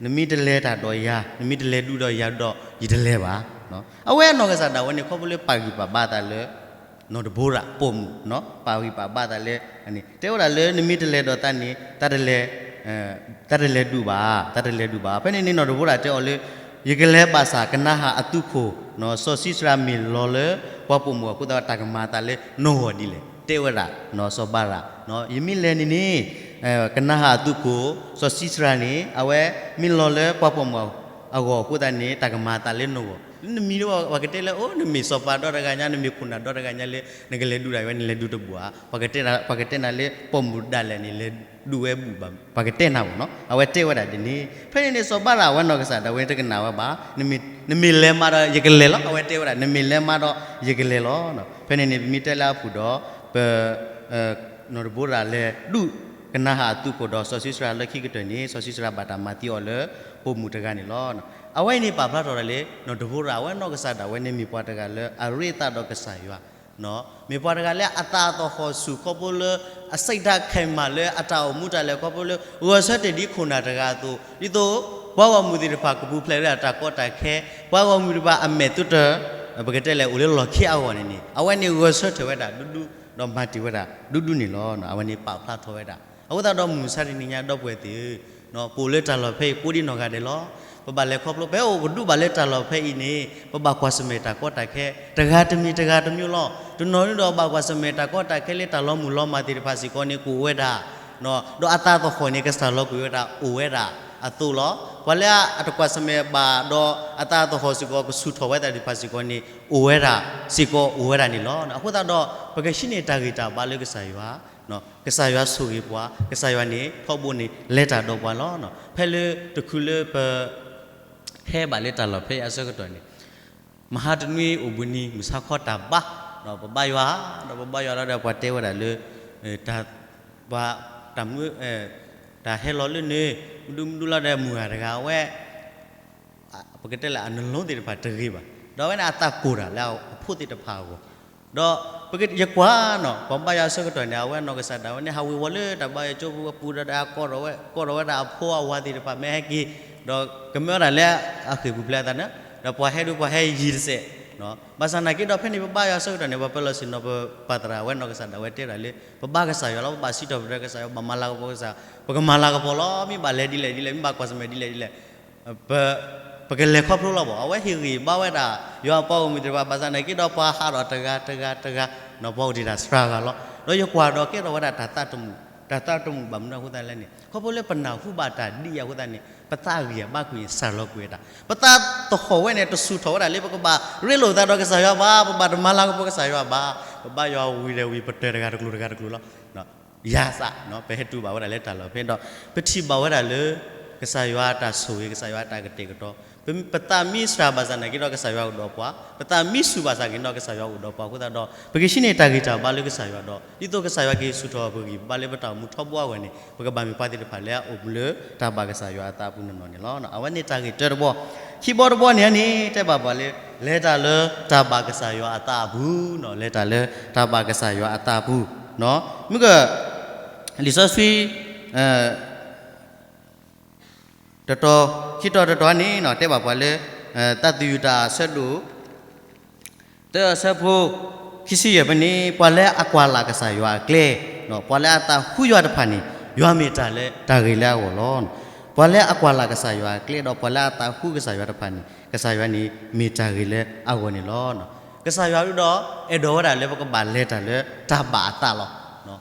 နမ့ၢ်တလဲၤတၢ်ဒီးယၤ နမ့ၢ်တလဲၤဒုးဒီးယၤဒီး ယတလဲၤဘၣ်. အဝဲနီၢ်ကစၢ်ဒၣ်ဝဲန့ၣ် ခီဖျိလၢပာ်ဂံၢ်ပာ်ဘါအသးလၢ နီၢ်ဒဘိရၤပိာ်မုၣ် ပာ်ဂံၢ်ပာ်ဘါအသးလၢ တဲဝဲဒၣ်လၢနမ့ၢ်တလဲၤဒီးသးန့ၣ် တၢ်တလဲၤဒုးဘၣ် တၢ်တလဲၤဒုးဘၣ်. ဖဲန့ၣ်န့ၣ် နီၢ်ဒဘိရၤတဲအီၤလၢ ယကလဲၤဘၣ်ဆၣ်ကနၤဧၣ်အသုးခိၣ် စီၤၡံစရၤမ့ၢ်လီၤလၢ ပှၤပိာ်မုၣ်အဃိသတး တၢ်ကမၤအသးလၢနဂီၢ်ဒ်လဲၣ် တဲဝဲဒၣ် စီၤဘါရး ယမ့ၢ်လဲၤန့ၣ်န့ၣ် ကနၤဧၣ်အသုးခိၣ် စီၤၡံစရၤန့ၣ် အဝဲမ့ၢ်လီၤလၢပှၤပိာ်မုၣ်အဂီၢ်အဃိသတးန့ၣ် တၢ်ကမၤအသးလၢနဂီၢ် နမံၤ ပှၤကတဲလၢ အိၣ် နမ့ၢ်စီၤပၤဒီတဂၤညါ, နမ့ၢ်ခိၣ်နၢ်ဒီတဂၤညါလၢ နကလဲၤဒုးဒၣ်ဝဲ နလဲၤဒုးတဘူၣ်ဧါ. ပှၤကတဲနၤလၢပိာ်မုၣ်ဒၣ်လဲာ်န့ၣ် လဲၤဒုးဝဲဘူၣ်ဘၣ်, ပှၤကတဲနၤမ့ၢ်နီၤ. အဝဲတဲဝဲဒၣ်ဒ်န့ၣ်. ဖဲန့ၣ်န့ၣ် စီၤဘၣ်လးအဝဲနီၢ်ကစၢ်ဒၣ်ဝဲတကနၣ်ဝဲဘၣ်. နမ့ၢ်လဲၤမးဒီးယကလဲၤလီၤ. အဝဲတဲဝဲဒၣ် နမ့ၢ်လဲၤမးဒီးယကလဲၤလီၤ. ဖဲန့ၣ်န့ၣ် ပမ့ၢ်တဲလၢအပူၤဒီး ပ နီၢ်ဒဘိရၤလဲၤဒုးကနၤဧၣ်အသုးခိၣ်ဒီးစီၤၡံစရၤလၢခံကတၢၢ်န့ၣ် စီၤၡံစရၤဘၣ်တၢ်မၤသံအီၤလၢပိာ်မုၣ်တဂၤန့ၣ်လီၤ. အဝဲအံၤန့ၣ်ပာ်ဖျါထီၣ်ဒၣ်လၢ နီၢ်ဒဘိရၤအဝဲနီၢ်ကစၢ်ဒၣ်ဝဲန့ၣ် မ့ၢ်ပှၤတဂၤလၢအရ့သးဒီးကစၢ်ယွၤ မ့ၢ်ပှၤတဂၤလၢအသးသဟီၣ်ဆူၣ်ခီဖျိလၢ အစိတ်ဓာတ်ခိုင်မာလၢအတၢ်အိၣ်မူတၢ်လဲၤခီဖျိလၢ ဂဲၤဆၢထၢၣ်ဒ်ခိၣ်နၢ်တဂၤအသိး ဒ်သိး ပှၤဂီၢ်မုၢ်သ့ၣ်တဖၣ်ကပူၤဖျဲးလၢအတၢ်ကီတၢ်ခဲ, ပှၤဂီၢ်မုၢ်တဖၣ်အမဲာ်သုတ ပကတဲလဲၣ် အိၣ်လၢလီၢ်ခံအဂီၢ်န့ၣ်န့ၣ် အဝဲန့ၣ်ဂဲၤဆၢထၢၣ်ဝဲဒၣ်ဒူဒူ ဒီးမၤတ့ၢ်ဝဲဒၣ်ဒူဒူန့ၣ်လီၤ. အဝဲန့ၣ်ပာ်ဖျါထီၣ်ဝဲဒၣ်. အဃိသတးဒီးမုၢ်မဆါတနံၤညါဒီပုၢ်ဝဲၢ်သ့ၣ်ဧၢ, ပအိၣ်လၢတၢ်လီၢ်ဖဲအံၤကိးဒ်နီၢ်ဂၤဒဲးလီၤ. ပဘၣ်လဲၤခီဖျိ ပအိၣ်ကဒုးဘၣ်လၢတၢ်လီၢ်ဖဲအံၤန့ၣ် ပဘၣ်ကွၢ်ဆၢၣ်မဲာ်တၢ်ကီတၢ်ခဲ တဂၤတမံၤတဂၤတမံၤလီၤ. တနီၤန့ၣ်ဒီးဘၣ်ကွၢ်ဆၢၣ်မဲာ်တၢ်ကီတၢ်ခဲလၢတၢ်လီၤမုၢ်လီၤမၢ်သ့ၣ်တဖၣ်စ့ၢ်ကီးန့ၣ် ကအိၣ်ဝဲဒၣ် ဒီးအသးသဟီၣ်န့ၣ် ကစၢ်လီၤကွံာ်ဝဲဒၣ်အိၣ်ဝဲဒၣ်အသိးလီၤ. ပှၤလၢအတကွၢ်ဆၢၣ်မဲာ်ဘၣ်ဒီးအသးသဟီၣ်စ့ၢ်ကီး ကဆူၣ်ထီၣ်ဝဲဒၣ်သ့ၣ်တဖၣ်စ့ၢ်ကီးန့ၣ် အိၣ်ဝဲဒၣ်စ့ၢ်ကီးအိၣ်ဝဲဒၣ်န့ၣ်လီၤ. အဃိသတးဒီး ပကဟံးန့ၢ်တၢ်ဂံၢ်တၢ်ဘါလၢကစၢ်ယွၤ, ကစၢ်ယွၤဆိၣ်ဂ့ၤပှၤ, ကစၢ်ယွၤန့ၣ် ထီဘိန့ၣ် လဲၤတၢ်ဒီးပှၤလီၤ. ဖဲလၢတချုးလၢပ ဟဲဘၣ်လၢတၢ်လီၢ်ဖဲအံၤအဆၢကတီၢ်န့ၣ် မဟါတနွံအိၣ်ဘှံးနံၤ မုၢ်ဆါခီတၢ်ဘါ, ဒီးပဘါယွၤ, ဒီးပဘါယွၤလီၤဒီးပှၤတဲဝဲဒၣ်လၢ တၢ် ပှၤတၢ်မု တၢ်ဟဲလီၤလၢန့ၣ် မဒူမဒူလီၤဒီးမုၢ်ဂၤတဂၤဝဲ ပကတဲလၢအနလီသ့ၣ်တဖၣ်တဂ့ၤဘၣ်, ဒီးအဝဲန့ၣ်အသးကိၢ်တၢ်လၢအဖိသ့ၣ်တဖၣ်အဂီၢ်, ဒီးယကွၢ်နီၤ ပှၤဘါယွၤအဆၢကတီၢ်န့ၣ် အဝဲနီၢ်ကစၢ်ဒၣ်ဝဲန့ၣ် ဟးဝ့ၤဝီၤလၢတၢ်ဘါယွၤကၠိပူၤအပူၤဒီး ကိးထီၣ်ဝဲဒၣ်အဖိအဝၤသ့ၣ်တဖၣ်မ့ၢ်ဟဲက့ၤ, ဒီးကမၢဝဲဒၣ်လၢအဃ့ၢ်ပူၤဖျဲးအသးန့ၣ်, ဒီးပှၤဟဲဒုးပှၤဟဲယံၤတစဲး, ဘၣ်ဆၣ်နာ်က့ဒီးဖဲန့ၣ် ပဘါယွၤအဆၢကတီၢ်န့ၣ် ပှၤပၢလီၤဆ့ၣ်နီၤပပၢ်သရၣ်ဝဲနီၢ်ကစၢ်ဒၣ်ဝဲတဲဒၣ်လၢ ပဘါကစၢ်ယွၤလီၤ, ပဘၣ်စံးထီၣ်ပတြၢၤကစၢ်ယွၤ, ဘၣ်မၤလၤကပီၤကစၢ်, ပကမၤလၤကပီၤလီၤ, မ့ၢ်ဘၣ်လဲၤဒ်လဲၣ်ဒ်လဲၣ်, မ့ၢ်ဘၣ်ကွၢ်ဆၢၣ်မဲာ်ဒ်လဲၣ်ဒ်လဲၣ် ပကလဲၤခီဖျိလီၤဘၣ်. အဝဲဟ့ၣ်ဂံၢ်ဘါဝဲဒၣ် ယွၤအပှၤဂီၢ်မုၢ်သ့ၣ်တဖၣ် ဘၣ်ဆၣ်နာ်က့ဒီးပှၤဟးထီၣ်တဂၤတဂၤတဂၤ, ပှၤအိၣ်ဒံးတၢ်စှၤဂၤလီၤ. ဒီးယကွၢ်ဒီးကဲထီၣ်ဝဲဒၣ်တၢ်သးတမုာ်, တၢ်သးတမုာ်ဘၣ်မနုၤအဃိသတးလဲၣ်န့ၣ် ခီဖျိလၢပနၢ်ဟူဘၣ်တၢ်ဒ်အံၤအဃိသတးန့ၣ် ပသးအဂံၢ်အဘါကွံာ်န့ၣ် စၢ်လီၤကွံာ်ဝဲဒၣ်, ပသးသဟီၣ်ဝဲန့ၣ် တဆူၣ်ထီၣ်ဝဲဒၣ်လၢပကဘၣ်ရ့လိာ်သးဒီးကစၢ်ယွၤဘၣ်, ပဘၣ်တမၤလၤကပီၤကစၢ်ယွၤဘၣ်, ပဘါယွၤဝံၤဒီးဝံၤ ပတၢၢ်တဂၤတကျိၤတဂၤတကျိၤလီၤ. ယၤသး ပဟဲတုၤဘၣ်ဝဲဒၣ်လၢတၢ်လီၢ်ဖဲဒီး ပထံၣ်ဘၣ်ဝဲဒၣ်လၢ ကစၢ်ယွၤအတၢ်ဆိၣ်ဂ့ၤ ကစၢ်ယွၤအတၢ်ကတဲာ်ကတီၤ, ပသးမံစှၤဘၣ်ဆၣ်နာ်က့ဒီး ကစၢ်ယွၤအိၣ်ဒီးပှၤ, ပသးမံဆူၣ်ဘၣ်ဆၣ်က့ၤဒီး ကစၢ်ယွၤအိၣ်ဒီးပှၤအဃိသတးဒီး ပကဟံးန့ၢ်တၢ်ဂံၢ်တၢ်ဘါလၢကစၢ်ယွၤဒီး ဒ်သိးကစၢ်ယွၤက့ၤဆူၣ်ထီၣ်ပဂံၢ်ပဘါလၢပတၢ်အိၣ်မူထီဘိအဂီၢ်န့ၣ် ပကဘၣ်မ့ၢ်ပှၤသ့ၣ်တဖၣ်လၢအအိၣ်မူလၢတၢ်ဘၣ်ကစၢ်ယွၤအသးအပူၤနီၢ်နီၢ်န့ၣ်လီၤ. အဝဲန့ၣ်တၢ်ဂ့ၢ်တၢတဘီ, ခံဘီတဘီန့ၣ်န့ၣ် တဲဘၣ်ပှၤလၢ လဲၤတၢ်လၢတၢ်ဘၣ်ကစၢ်ယွၤအသးအပူၤ, လဲၤတၢ်လၢတၢ်ဘၣ်ကစၢ်ယွၤအသးအပူၤ, မ့ၢ်က လံာ်စီဆှံ တတီၤ ခံတီၤတတီၤန့ၣ် တဲဘၣ်ပှၤလၢ သးသယုၢ်တၢ်အဆၢဒိၣ် သၢအဆၢဖိ ခံဆံယဲၢ်ဖဲန့ၣ် ပှၤလၢအကွၢ်လၢ်ကစၢ်ယွၤအကျဲ, ပှၤလၢအသးဟူယွၤတဖၣ်န့ၣ် ယွၤမ့ၢ်တၢ်လၢတၢ်ဂ့ၤလၢအဂီၢ်လီၤ. ပှၤလၢအကွၢ်လၢ်ကစၢ်ယွၤအကျဲဒီး ပှၤလၢအသးဟူကစၢ်ယွၤတဖၣ်န့ၣ် ကစၢ်ယွၤန့ၣ်မ့ၢ်တၢ်ဂ့ၤလၢအဂီၢ်န့ၣ်လီၤ. ကစၢ်ယွၤဒုဒီး အဲၣ်ဒိးဝဲဒၣ်လၢပကဘၣ်လဲၤတၢ်လၢတၢ်ဘၣ်အသးလီၤ.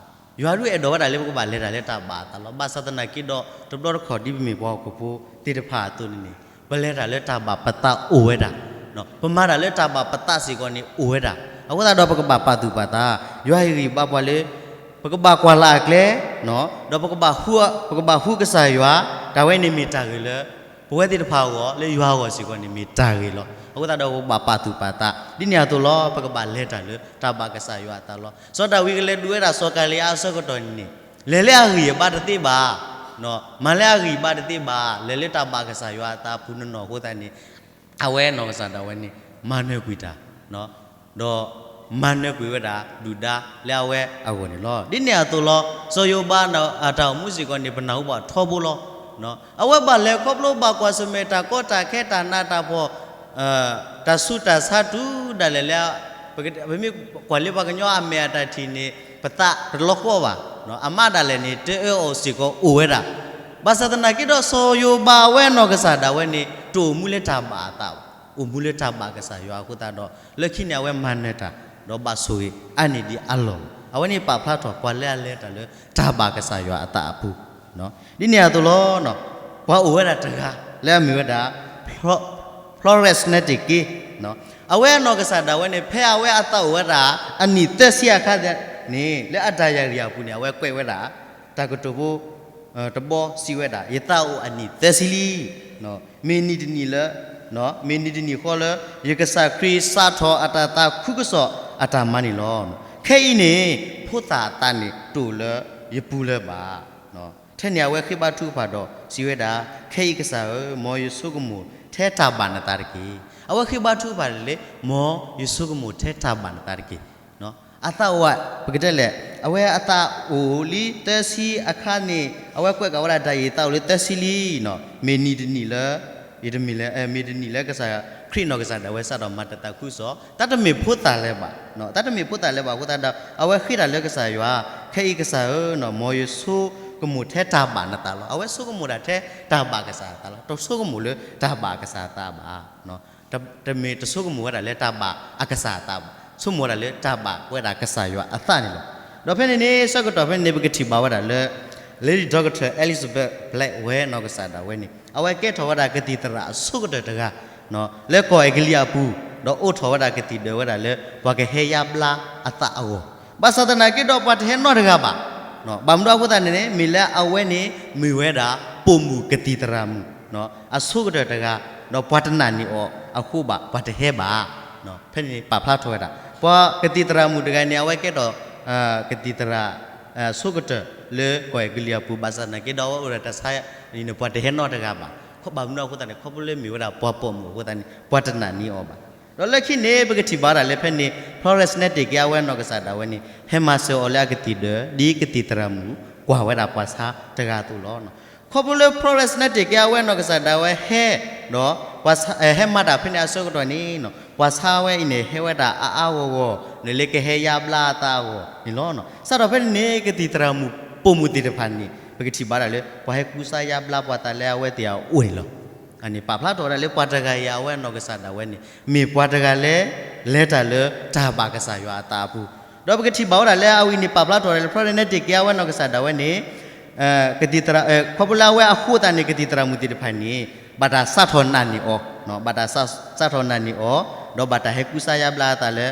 ယွၤဒုအဲၣ်ဒိးဝဲဒၣ်လၢပကဘၣ်လဲၤတၢ်လၢတၢ်ဘၣ်အသးလီၤ. ဘၣ်ဆၣ်သနာ်က့ဒီး တဘျီတခီၣ်ဒ်ပမ့ၢ်ပှၤဟီၣ်ခိၣ်ဖိသ့ၣ်တဖၣ်အသိးန့ၣ်န့ၣ် ပလဲၤတၢ်လၢတၢ်ဘၣ်ပသးအိၣ်ဝဲဒၣ်, ပမၤတၢ်လၢတၢ်ဘၣ်ပသးစ့ၢ်ကီးန့ၣ်အိၣ်ဝဲဒၣ်. အဃိသတးဒီးပကဘၣ်ပာ်သူၣ်ပာ်သး, ယွၤဟ့ၣ်ဂံၢ်ဘါပှၤလၢ ပကဘၣ်ကွၢ်လၢ်အကျဲ, ဒီးပကဘၣ်ဟူကစၢ်ယွၤ, တၢ်ဝဲန့ၣ်မ့ၢ်တၢ်ဂ့ၤလၢ ပဝဲသ့ၣ်တဖၣ်အဂီၢ် လၢယွၤအဂီၢ်စ့ၢ်ကီးန့ၣ်မ့ၢ်တၢ်ဂ့ၤလီၤ. အဃိသတးဒီးပကဘၣ်ပာ်သူၣ်ပာ်သး ဒ်န့ၣ်အသိးလီၤ. ပကဘၣ်လဲၤတၢ်လၢတၢ်ဘၣ်ကစၢ်ယွၤအသးလီၤ. စီၤဒၤဝံးကလဲၤဒုးဝဲဒၣ်စီၤကၤလံယါအဆၢကတီၢ်န့ၣ်န့ၣ် လဲၤလၢအဂံၢ်အဘါတသ့ဘၣ်, မၤလၢအဂံၢ်အဘါတသ့ဘၣ်, လဲၤလၢတၢ်ဘၣ်ကစၢ်ယွၤအသးအပူၤနီၢ်နီၢ်အဃိသတးန့ၣ် အဝဲနီၢ်ကစၢ်ဒၣ်ဝဲန့ၣ် မၤနၢၤကွံာ်တၢ်, ဒီးမၤနၢၤကွံာ်ဝဲဒၣ်ဒုၣ်ဒါလၢအဝဲအဂီၢ်န့ၣ်လီၤ. ဒ်န့ၣ်အသိးလီၤ. စီၤယိၤဘးအတၢ်အိၣ်မူစ့ၢ်ကီးန့ၣ် ပနၢ်ဟူဘၣ်ထီဘိလီၤ. အဝဲဘၣ်လဲၤခီဖျိဘၣ်ကွၢ်ဆၢၣ်မဲာ်တၢ်ကီတၢ်ခဲတၢ်နးတၢ်ဖှီၣ် တၢ်ဆူးတၢ်ဆါတုၤဒၣ်လဲာ်လၢ ပမ့ၢ်ကွၢ်လၢပှၤကညီအမဲာ်အတၢ်ထံၣ်န့ၣ် ပသးတလီၤဃီဘၣ်. အမါဒၣ်လဲာ်န့ၣ် တအၢအီၤစ့ၢ်ကီးအိၣ်ဝဲဒၣ်. ဘၣ်ဆၣ်သနာ်က့ဒီး စီၤယိၤဘးအဝဲနီၢ်ကစၢ်ဒၣ်ဝဲန့ၣ် တအိၣ်မူလၢတၢ်ဘၣ်အသးဘၣ်, အိၣ်မူလၢတၢ်ဘၣ်ကစၢ်ယွၤအဃိသတးဒီး လၢခံန့ၣ်အဝဲမၤနၢၤတၢ် ဒီးဘၣ်ဆိၣ်ဂ့ၤအါန့ၢ်ဒံးအလီၢ်လီၤ. အဝဲန့ၣ်ပာ်ဖျါထီၣ်ပှၤလၢအလဲၤတၢ်လၢတၢ်ဘၣ်ကစၢ်ယွၤအသးအပူၤ ဒ်န့ၣ်အသိးလီၤ. ပှၤအိၣ်ဝဲဒၣ်တဂၤ လၢအမ့ၢ်ဝဲဒၣ် Florence Nightingale အဝဲအနီၢ်ကစၢ်ဒၣ်ဝဲန့ၣ် ဖဲအဝဲအသးအိၣ်ဝဲဒၣ် အနံၣ်သၢဆံအခါန့ၣ် လၢအတၢ်ယၢ်ရံၣ်အပူၤန့ၣ် အဝဲကွဲးဝဲဒၣ် တၢ်ကတိၤဖိ တဘီစံးဝဲဒၣ် ယသးအိၣ်အနံၣ်သၢဆံလံ. မ့ၢ်နံၣ်တနံၣ်လၢ မ့ၢ်နံၣ်တနံၣ်ဃီလၢ ယကစၢ်ခရံာ်စးထီၣ်အတၢ်သးခုကစီၣ်အတၢ်မၤန့ၣ်လီၤ. ခဲအံၤန့ၣ် ဖိသၣ်အသးန့ၣ်တအိၣ်လၢယပူၤလၢၤဘၣ်. ထဲန့ၣ်အဝဲဃ့ဘါထုကဖၣ်ဒီးစံးဝဲဒၣ်, ခဲအံၤကစၢ်ဧၢ, မ်ယဆိကမိၣ်ထဲတၢ်ဘၣ်နသးတက့ၢ်. အဝဲဃ့ဘါထုကဖၣ်လၢ မ်ယဆိကမိၣ်ထဲတၢ်ဘၣ်နသးတက့ၢ်. အသးအိၣ် ပကတဲလဲၣ်, အဝဲအသးအိၣ်လံသၢဆံအခါန့ၣ် အဝဲကွဲးကးဝဲဒၣ်တၢ်အံၤ သးအိၣ်လံသၢဆံလံ. မ့ၢ်နံၣ်တနံၣ်လၢ ယတမ့ၢ်လၢ မ့ၢ်တနံၣ်လၢကစၢ်ခရံာ်နီၢ်ကစၢ်ဒၣ်ဝဲစးထီၣ်မၤတၢ်သးခုကစီၣ် တၢ်တမ့ၢ်ဖိသၣ်လၢၤဘၣ်, တၢ်တမ့ၢ်ဖိသၣ်လၢၤဘၣ်အဃိသတးဒီး အဝဲဃ့တၢ်လၢကစၢ်ယွၤ, ခဲအံၤကစၢ်ဧၢ, မ်ယဆိကမိၣ်ထဲတၢ်ဘၣ်နသးလီၤ. အဝဲဆိကမိၣ်ဒၣ်ထဲတၢ်ဘၣ်ကစၢ်အသးလီၤ. တဆိကမိၣ်လၢတၢ်ဘၣ်ကစၢ်အသးဘၣ်. တမ့ၢ်တဆိကမိၣ်ဝဲဒၣ်လၢတၢ်ဘၣ်အကစၢ်အသးဘၣ်, ဆိကမိၣ်ဝဲဒၣ်လၢတၢ်ဘၣ်ဝဲဒၣ်ကစၢ်ယွၤအသးန့ၣ်လီၤ. ဒီးဖဲန့ၣ်န့ၣ် ဆၢကတီၢ်ဖဲန့ၣ်န့ၣ် ပကထံၣ်ဘၣ်ဝဲဒၣ်လၢ Lady Doctor Elizabeth Black ဝဲနီၢ်ကစၢ်ဒၣ်ဝဲန့ၣ် အဝဲကဲထီၣ်ဝဲဒၣ်ကသံၣ်သရၣ်အဆိကတၢၢ်တဂၤ လၢကီၢ်အဲကလံးအပူၤ, ဒီးအိးထီၣ်ဝဲဒၣ်ကသံၣ်ဒၢးဝဲဒၣ်လၢ ပှၤကဟဲယါဘျါအသးအဂီၢ်, ဘၣ်ဆၣ်သနာ်က့ဒီးပှၤတဟဲနီတဂၤဘၣ်. ဘၣ်မနုၤအဃိသတးန့ၣ်န့ၣ် မ့ၢ်လၢအဝဲန့ၣ် မ့ၢ်ဝဲဒၣ်ပိာ်မုၣ်ကသံၣ်သရၣ်မုၣ် အဆိကတၢၢ်တဂၤ, ဒီးပှၤတနာ်န့ၢ်အီၤအဃိဘၣ် ပှၤတဟဲဘၣ်. ဖဲန့ၣ်ပာ်ဖျါထီၣ်ဝဲဒၣ် ပှၤကသံၣ်သရၣ်မုၣ်တဂၤန့ၣ် အဝဲကဲထီၣ် ကသံၣ်သရၣ် ဆိကတၢၢ်လၢကီၢ်အဲကလံးအပူၤ ဘၣ်ဆၣ်သနာ်က့ဒီး အဝဲအိၣ်ဒီးတၢ်ဆါန့ၣ် ပှၤတဟဲနီတဂၤဘၣ်. ဘၣ်မနုၤအဃိသတးန့ၣ် ခီဖျိလၢမ့ၢ်ဝဲဒၣ်ပှၤပိာ်မုၣ်အဃိသတးန့ၣ် ပှၤတနာ်န့ၢ်အီၤဘၣ်. ဒီးလၢခံန့ၣ် ပကထံၣ်ဘၣ်ဝဲဒၣ်လၢဖဲန့ၣ် Florence Nightingale အဝဲနီၢ်ကစၢ်ဒၣ်ဝဲန့ၣ် ဟဲမၤစၢၤအီၤလၢအကသံၣ်ဒၢး ဒ်ကသံၣ်သရၣ်မုၣ်ကွၢ်ဝဲဒၣ်ပှၤဆါတဂၤအသိးလီၤ. ခီဖျိလၢ Florence Nightingale အဝဲနီၢ်ကစၢ်ဒၣ်ဝဲဟဲ ဒီး ဟဲမၤတၢ်ဖဲန့ၣ်အဆၢကတီၢ်န့ၣ် ပှၤဆါဝဲအံၤန့ၣ် ဟဲဝဲဒၣ်အါအါဂီၢ်ဂီၢ် လၢကဟဲယါဘျါအသးအဂီၢ်န့ၣ်လီၤ. စးထီၣ်ဖဲန့ၣ်န့ၣ် ကသံၣ်သရၣ်မုၣ်ပိာ်မုၣ်သ့ၣ်တဖၣ်န့ၣ် ပကထံၣ်ဘၣ်ဒၣ်လၢ ပှၤဟဲကူစါယါဘျါပှၤသးလၢအဝဲသ့ၣ်အအိၣ်န့ၣ်လီၤ. အန့ၣ်ပာ်ဖျါထီၣ်ဝဲဒၣ်လၢပှၤတဂၤအံၤ အဝဲနီၢ်ကစၢ်ဒၣ်ဝဲန့ၣ် မ့ၢ်ပှၤတဂၤလၢ လဲၤတၢ်လၢတၢ်ဘၣ်ကစၢ်ယွၤအသးအပူၤ, ဒီးပကထံၣ်ဘၣ်ဝဲဒၣ်လၢအဝဲအံၤန့ၣ် ပာ်ဖျါထီၣ်ဝဲဒၣ်လၢ Florence Nightingale အဝဲနီၢ်ကစၢ်ဒၣ်ဝဲန့ၣ် ကသံၣ်သရၣ် ခီဖျိလၢအဝဲအဃိသတးန့ၣ် ကသံၣ်သရၣ်မုၣ်သ့ၣ်တဖၣ်န့ၣ် ဘၣ်တၢ်စးထီၣ်နာ်န့ၢ်အီၤ, ဘၣ်တၢ်စးထီၣ်နာ်န့ၢ်အီၤ, ဒီးဘၣ်တၢ်ဟဲကူစါယါဘျါအသးလၢ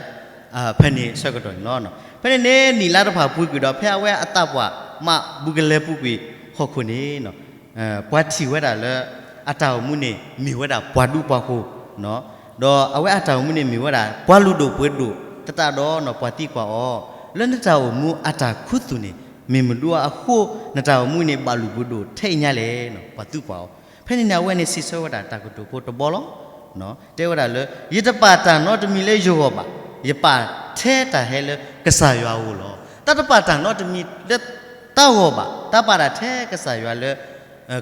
ဖဲန့ၣ်ဆၢကတီၢ်န့ၣ်လီၤ. ဖဲန့ၣ်န့ၣ် နံၣ်လါတဖၣ်ပူၤကွံာ်ဒီး ဖဲအဝဲအသးပှၢ်မး ဘူးကလဲၤပူၤကွံာ်ဟီၣ်ခိၣ်န့ၣ် ပှၤထံၣ်ဝဲဒၣ်လၢ အတၢ်အိၣ်မူန့ၣ် မ့ၢ်ဝဲဒၣ်ပှၤဒူပှၤယိၤ, ဒီးအဝဲအတၢ်အိၣ်မူန့ၣ် မ့ၢ်ဝဲဒၣ် ပှၤလုၢ်ဒိၣ်ပှ့ၤဒိၣ်သတးဒီး ပှၤသံကွၢ်အီၤ, လၢနတၢ်အိၣ်မူအတၢ်ခူသူၣ်န့ၣ် မ့ၢ်မနုၤအဃိ နတၢ်အိၣ်မူန့ၣ် ဘၣ်လုၢ်ပှ့ၤဒိၣ်ထဲအံၤညါလဲၣ်, ပှၤသံကွၢ်အီၤ. ဖဲန့ၣ်န့ၣ် အဝဲန့ၣ်စံးဆၢဝဲဒၣ်တၢ်ကတိၤဖိတဘီလီၤ. တဲဝဲဒၣ်လၢ ယတပာ်တၢ်နီတမံၤလၢယဂီၢ်ဘၣ်, ယပာ်ထဲတၢ်ဟဲလၢကစၢ်ယွၤအအိၣ်လီၤ. တၢ်တပာ်တၢ်နီတမံၤလၢတၢ်ဂီၢ်ဘၣ်, တၢ်ပာ်တၢ်ထဲကစၢ်ယွၤလၢ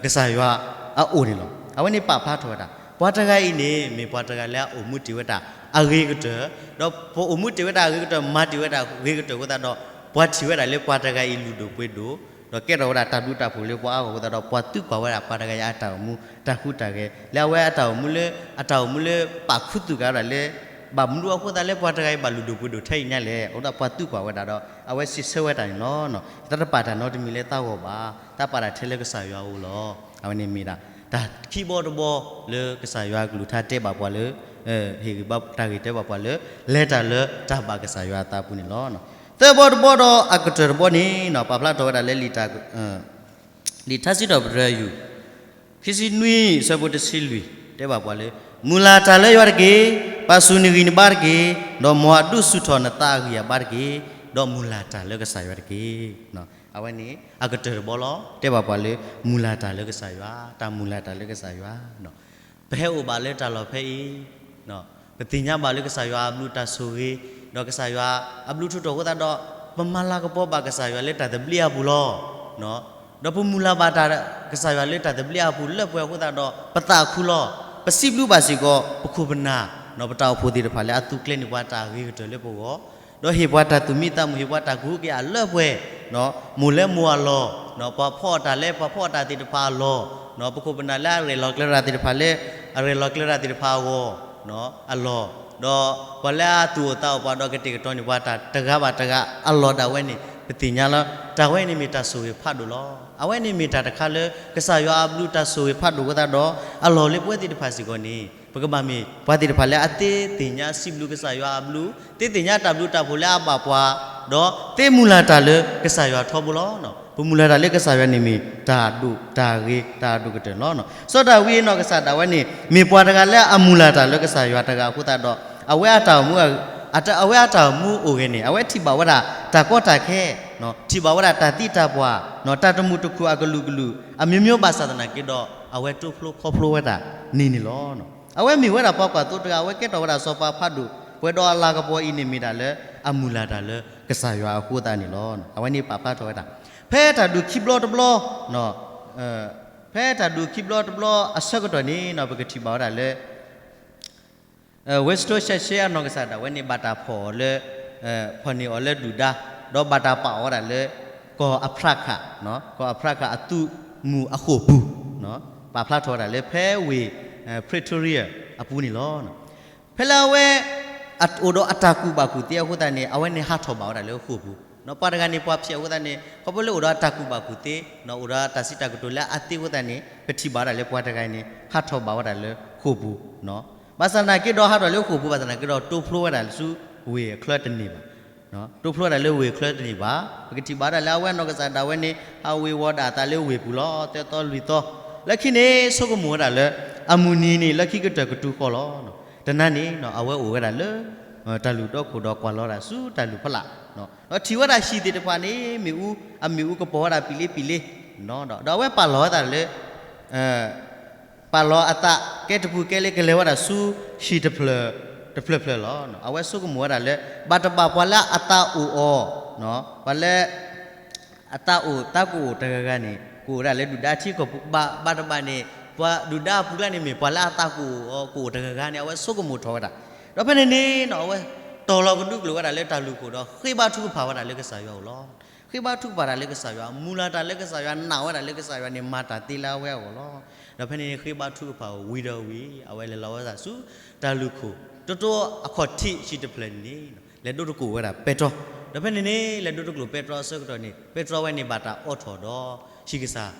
ကစၢ်ယွၤအအိၣ်န့ၣ်လီၤ. အဝဲန့ၣ်ပာ်ဖျါထီၣ်ဝဲဒၣ် ပှၤတဂၤအံၤန့ၣ် မ့ၢ်ပှၤတဂၤလၢအအိၣ်မူတ့ၢ်ဝဲဒၣ်အဂ့ၤကတၢၢ်, ဒီးပအိၣ်မူတ့ၢ်ဝဲဒၣ်အဂ့ၤကတၢၢ် မၤတ့ၢ်ဝဲဒၣ်အဂ့ၤကတၢၢ်အဃိသတးဒီး ပှၤထံၣ်ဝဲဒၣ်လၢပှၤတဂၤအံၤလုၢ်ဒိၣ်ပှ့ၤဒိၣ်, ဒီးကဲထီၣ်ဝဲဒၣ်တၢ်ဘျုးတၢ်ဖှိၣ်လၢပှၤအါဂီၢ်အဃိသတးဒီး ပှၤသံကွၢ်ဝဲဒၣ်ပှၤတဂၤအံၤအတၢ်အိၣ်မူတၢ်ဟူးတၢ်ဂဲၤ လၢအဝဲအတၢ်အိၣ်မူလၢ အတၢ်အိၣ်မူလၢပာ်ခူသူၣ်ကဒီးလၢ ဘၣ်မနုၤအဃိသတးလၢပှၤတဂၤအံၤဘၣ်လုၢ်ဒိၣ်ပှ့ၤဒိၣ်ထဲအံၤညါလဲၣ်, အဃိသတးပှၤသံကွၢ်ဝဲဒၣ်ဒီး အဝဲစံးဆၢဝဲတၢ်န့ၣ်လီၤ. တၢ်တပာ်တၢ်နီတမံၤလၢတၢ်ဂီၢ်ဘၣ်, တၢ်ပာ်တၢ်ထဲလၢကစၢ်ယွၤအအိၣ်လီၤ. အဝဲန့ၣ်မ့ၢ်ဒၣ် တၢ်ခံဘီတဘီလၢကစၢ်ယွၤအကလုၢ်ကထါတဲဘၣ်ပှၤလၢ ဟ့ၣ်ဂံၢ်ဘါတၢ်ဂ့ၢ်တဲဘၣ်ပှၤလၢ လဲၤတၢ်လၢတၢ်ဘၣ်ကစၢ်ယွၤအသးအပူၤန့ၣ်လီၤ. သၢဘီတဘီဒီးအကတၢၢ်တဘီန့ၣ် ပာ်ဖျါထီၣ်ဝဲဒၣ်လၢ လံာ်ထါစံးထီၣ်ပတြၢၤယုၢ် ခံဆံနွံ အဆၢဖိတဆံလွံၢ် တဲဘၣ်ပှၤလၢ မုၢ်လၢ်တၢ်လၢယွၤတက့ၢ်. ပာ်ဆူၣ်နဂံၢ်နဘါတက့ၢ်. ဒီးမ်အဒုးဆူၣ်ထီၣ်နသးအဂံၢ်အဘါတက့ၢ်. ဒီးမုၢ်လၢ်တၢ်လၢကစၢ်ယွၤတက့ၢ်. အဝဲန့ၣ် အကတၢၢ်တဘီလီၤ. တဲဘၣ်ပှၤလၢ မုၢ်လၢ်တၢ်လၢကစၢ်ယွၤ, တၢ်မုၢ်လၢ်တၢ်လၢကစၢ်ယွၤ ပဟဲအိၣ်ဘၣ်လၢတၢ်လီၢ်ဖဲအံၤ, ပသ့ၣ်ညါဘၣ်လၢကစၢ်ယွၤအဘျုးတၢ်ဆိၣ်ဂ့ၤ, ဒီးကစၢ်ယွၤအဘျုးထူးထီၣ်အဃိသတးဒီး ပမၤလၤကပီၤဘၣ်ကစၢ်ယွၤလၢတၢ်သဘျ့အပူၤလီၤ. ဒီးပမုၢ်လၢ်ဘၣ်တၢ်ကစၢ်ယွၤလၢတၢ်သဘျ့အပူၤလၢပှဲၤအဃိသတးဒီး ပသးခုလီၤ. ပစံးဘျုးဘၣ်စ့ၢ်ကီး ပခိၣ်ပနၢ်, ပတၢ်အိၣ်ဖှိၣ်သ့ၣ်တဖၣ်လၢအသူၣ်ကျဲၤန့ၢ်ပှၤတၢ်ဂ့ၤကတၢၢ်လၢပဂီၢ် ဒီးဟ့ၣ်ပှၤတၢ်သူၣ်မံသးမုာ် ဟ့ၣ်ပှၤတၢ်ကဟုကယာ်လၢပှဲၤ, မိၢ်လၢမိၢ်အလီၢ်, ပှၤဖှီၣ်အတၢ်လၢပှၤဖှီၣ်အတၢ်သ့ၣ်တဖၣ်အလီၢ်, ပခိၣ်ပနၢ်လၢအရဲၣ်လီၤကျဲၤတၢ်သ့ၣ်တဖၣ်လၢ အရဲၣ်လီၤကျဲၤတၢ်သ့ၣ်တဖၣ်အဂီၢ်, အလီၢ်, ဒီးပှၤလၢအသူၣ်အိၣ်သးအိၣ်ပှၤဒီးကတဲာ်ကတီၤန့ၢ်ပှၤတၢ်တဂၤဘၣ်တဂၤ အလီၢ်ဒၣ်ဝဲန့ၣ် ပသ့ၣ်ညါလၢ တၢ်ဝဲန့ၣ်မ့ၢ်တၢ်ဆိၣ်ဂ့ၤဖးဒိၣ်လီၤ. အဝဲန့ၣ်မ့ၢ်တၢ်တခါလၢ ကစၢ်ယွၤအဘျုးတၢ်ဆိၣ်ဂ့ၤဖးဒိၣ်အဃိသတးဒီး အလီၢ်လၢပဝဲသ့ၣ်တဖၣ်စ့ၢ်ကီးန့ၣ် ပကဘၣ်မ့ၢ်ပှၤသ့ၣ်တဖၣ်လၢအသ့သ့ၣ်ညါစံးဘျုးကစၢ်ယွၤအဘျုး, သ့သ့ၣ်ညါတၢ်ဘျုးတၢ်ဖှိၣ်လၢအဘၣ်ပှၤ, ဒီးသ့မုၢ်လၢ်တၢ်လၢကစၢ်ယွၤထီဘိလီၤ. ပမုၢ်လၢ်တၢ်လၢကစၢ်ယွၤန့ၣ်မ့ၢ်တၢ်ဒိၣ်တၢ်ဂ့ၤတၢ်အဒိၣ်ကတၢၢ်န့ၣ်လီၤ. စီၤဒၤဝံးအနီၢ်ကစၢ်ဒၣ်ဝဲန့ၣ် မ့ၢ်ပှၤတဂၤလၢအမုၢ်လၢ်တၢ်လၢကစၢ်ယွၤတဂၤအဃိသတးဒီး အဝဲအတၢ်အိၣ်မူ အဝဲအတၢ်အိၣ်မူအိၣ်ဂဲၤန့ၣ် အဝဲထံၣ်ဘၣ်ဝဲဒၣ်တၢ်ကီတၢ်ခဲ, ထံၣ်ဘၣ်ဝဲဒၣ်တၢ်သံတၢ်ပှၢ်, တၢ်တမုာ်တခုၣ်အကလုာ်ကလုာ် အမျိုးမျိုးဘၣ်ဆၣ်သနာ်က့ဒီး အဝဲတိဖျိခီဖျိဝဲဒၣ်န့ၣ်န့ၣ်လီၤ. အဝဲမ့ၢ်ဝဲဒၣ်ပှၤကွၢ်သိတဂၤ အဝဲကဲထီၣ်ဝဲဒၣ်စီၤပၤဖးဒိၣ်, ပှဲၤဒီးအလၤကပီၤအံၤန့ၣ်မ့ၢ်ဒၣ်လၢအမုၢ်လၢ်တၢ်လၢကစၢ်ယွၤအဃိသတးန့ၣ်လီၤ. အဝဲန့ၣ်ပာ်ဖျါထီၣ်ဝဲဒၣ် ဖဲတၢ်ဒုးခံဘျီတဘျီ, ဖဲတၢ်ဒုးခံဘျီတဘျီအဆၢကတီၢ်န့ၣ် ပကထံၣ်ဘၣ်ဝဲဒၣ်လၢ ဝ့စတိၣ်ရှဲရှဲအနီၢ်ကစၢ်ဒၣ်ဝဲန့ၣ် ဘၣ်တၢ်ဖီၣ်အီၤလၢ ဖီၣ်န့ၢ်အီၤလၢဒုၣ်ဒါ, ဒီးဘၣ်တၢ်ပာ်အီၤဝဲဒၣ်လၢ ကီၢ်အဖရၣ်ခၣ်, ကီၢ်အဖရၣ်ခၣ်အသုးမုၢ်အဃိာ်ပူၤ, ပာ်ဖျါထီၣ်ဝဲဒၣ်လၢဖဲဝ့ၢ် Pretoria အပူၤန့ၣ်လီၤ. ဖဲလၢအဝဲ အိၣ်ဒီးအတၢ်ကူၣ်ဘၣ်ကူၣ်သ့အဃိသတးန့ၣ် အဝဲန့ၣ်ဟးထီၣ်ဘၣ်ဝဲဒၣ်လၢဃိာ်ပူၤ, ပှၤတဂၤန့ၣ်ပှၤဖျဲးအဃိသတးန့ၣ် ခီဖျိလၢအိၣ်ဒီးအတၢ်ကူၣ်ဘၣ်ကူၣ်သ့, အိၣ်ဒီးတၢ်စံးတၢ်ကတိၤလၢအသ့အဃိသတးန့ၣ် ပထံၣ်ဘၣ်ဝဲဒၣ်လၢပှၤတဂၤအံၤန့ၣ် ဟးထီၣ်ဘၣ်ဝဲဒၣ်လၢဃိာ်ပူၤ, ဘၣ်ဆၣ်သနာ်က့ဒီးဟးထီၣ်လၢဃိာ်ပူၤ ဘၣ်ဆၣ်သနာ်က့ဒီး တိဖျိဝဲဒၣ်ဆူဝ့ၢ်အချၢတန့ၢ်ဘၣ်, တိဖျိဝဲဒၣ်လၢဝ့ၢ်အချၢတန့ၢ်ဘၣ်. ပကထံၣ်ဘၣ်ဝဲဒၣ်လၢအဝဲအနီၢ်ကစၢ်ဒၣ်ဝဲန့ၣ် ဟးဝ့ၤဝီၤဒၣ်အသးလၢဝ့ၢ်ပူၤလီၤ သၢသီလွံၢ်သီ, လၢခံန့ၣ် ဆိကမိၣ်ဝဲဒၣ်လၢ အမုၢ်နံၤန့ၣ် လၢခံကတၢၢ်ကတုၤဃီလီၤ. တနၤန့ၣ် အဝဲအိၣ်ဝဲဒၣ်လၢ တၢ်လုၢ်ဒီခိၣ်ဒီးကွၢ်လီၤဝဲဒၣ်ဆူတၢ်လုၢ်ဖီလာ်, ဒီးထံၣ်ဝဲဒၣ်ဟံၣ်သ့ၣ်တဖၣ်န့ၣ် မ့ၣ်အူ, အမ့ၣ်အူကပီၤဝဲဒၣ်ပံာ်လ့ပံာ်လ့, ဒီးအဝဲပာ်လီၤဝဲဒၣ်လၢ ပာ်လီၤအသးကဲတပူၤကဲလ့ကလဲၤဝဲဒၣ်ဆူဟံၣ်တဖျၢၣ်တဖျၢၣ်ဖျၢၣ်လီၤ. အဝဲဆိကမိၣ်ဝဲဒၣ်လၢ ဘၣ်တဘၣ်ပှၤလၢအသးအိၣ်အီၤ, ပှၤလၢ အသးအိၣ်သးကအိၣ်တဂၤဂၤန့ၣ် ကအိၣ်ဝဲဒၣ်လၢဒုၣ်ဒါထံကီၢ်ပူၤ, ဘၣ်တဘၣ်န့ၣ် ပှၤဒုၣ်ဒါအပူၤကျါန့ၣ် မ့ၢ်ပှၤလၢအသးကအိၣ်အီၤကအိၣ်တဂၤဂၤန့ၣ် အဝဲဆိကမိၣ်ထီၣ်ဝဲဒၣ်. ဒီးဖဲန့ၣ်န့ၣ် အဝဲတီၤလီၤကဒုကျိၤဝဲဒၣ်လၢတၢ်လုၢ်ခိၣ်ဒီး ဃ့ဘါထုကဖၣ်ဝဲဒၣ်လၢကစၢ်ယွၤအအိၣ်လီၤ. ဃ့ဘါထုကဖၣ်တၢ်လၢကစၢ်ယွၤ, မုၢ်လၢ်တၢ်လၢကစၢ်ယွၤ, နာ်ဝဲဒၣ်လၢကစၢ်ယွၤန့ၣ် မၤတၢ်သ့လၢအဝဲအဂီၢ်လီၤ. ဒီးဖဲန့ၣ်န့ၣ် ဃ့ဘါထုကဖၣ်ဝံၤဒီးဝံၤ အဝဲလဲၤလီၤဝဲဒၣ်ဆူ တၢ်လုၢ်ခိၣ် တတိအခီၣ်ထံးဟံၣ်တဖျၢၣ်န့ၣ် လဲၤဒိတကျိၤဝဲဒၣ်ပဲတြီ, ဒီးဖဲန့ၣ်န့ၣ် လဲၤဒိတကျိၤပဲတြီအဆၢကတီၢ်န့ၣ် ပဲတြီဝဲန့ၣ်ဘၣ်တၢ်အိးထီၣ်ဒီး ဟံၣ်ကစၢ်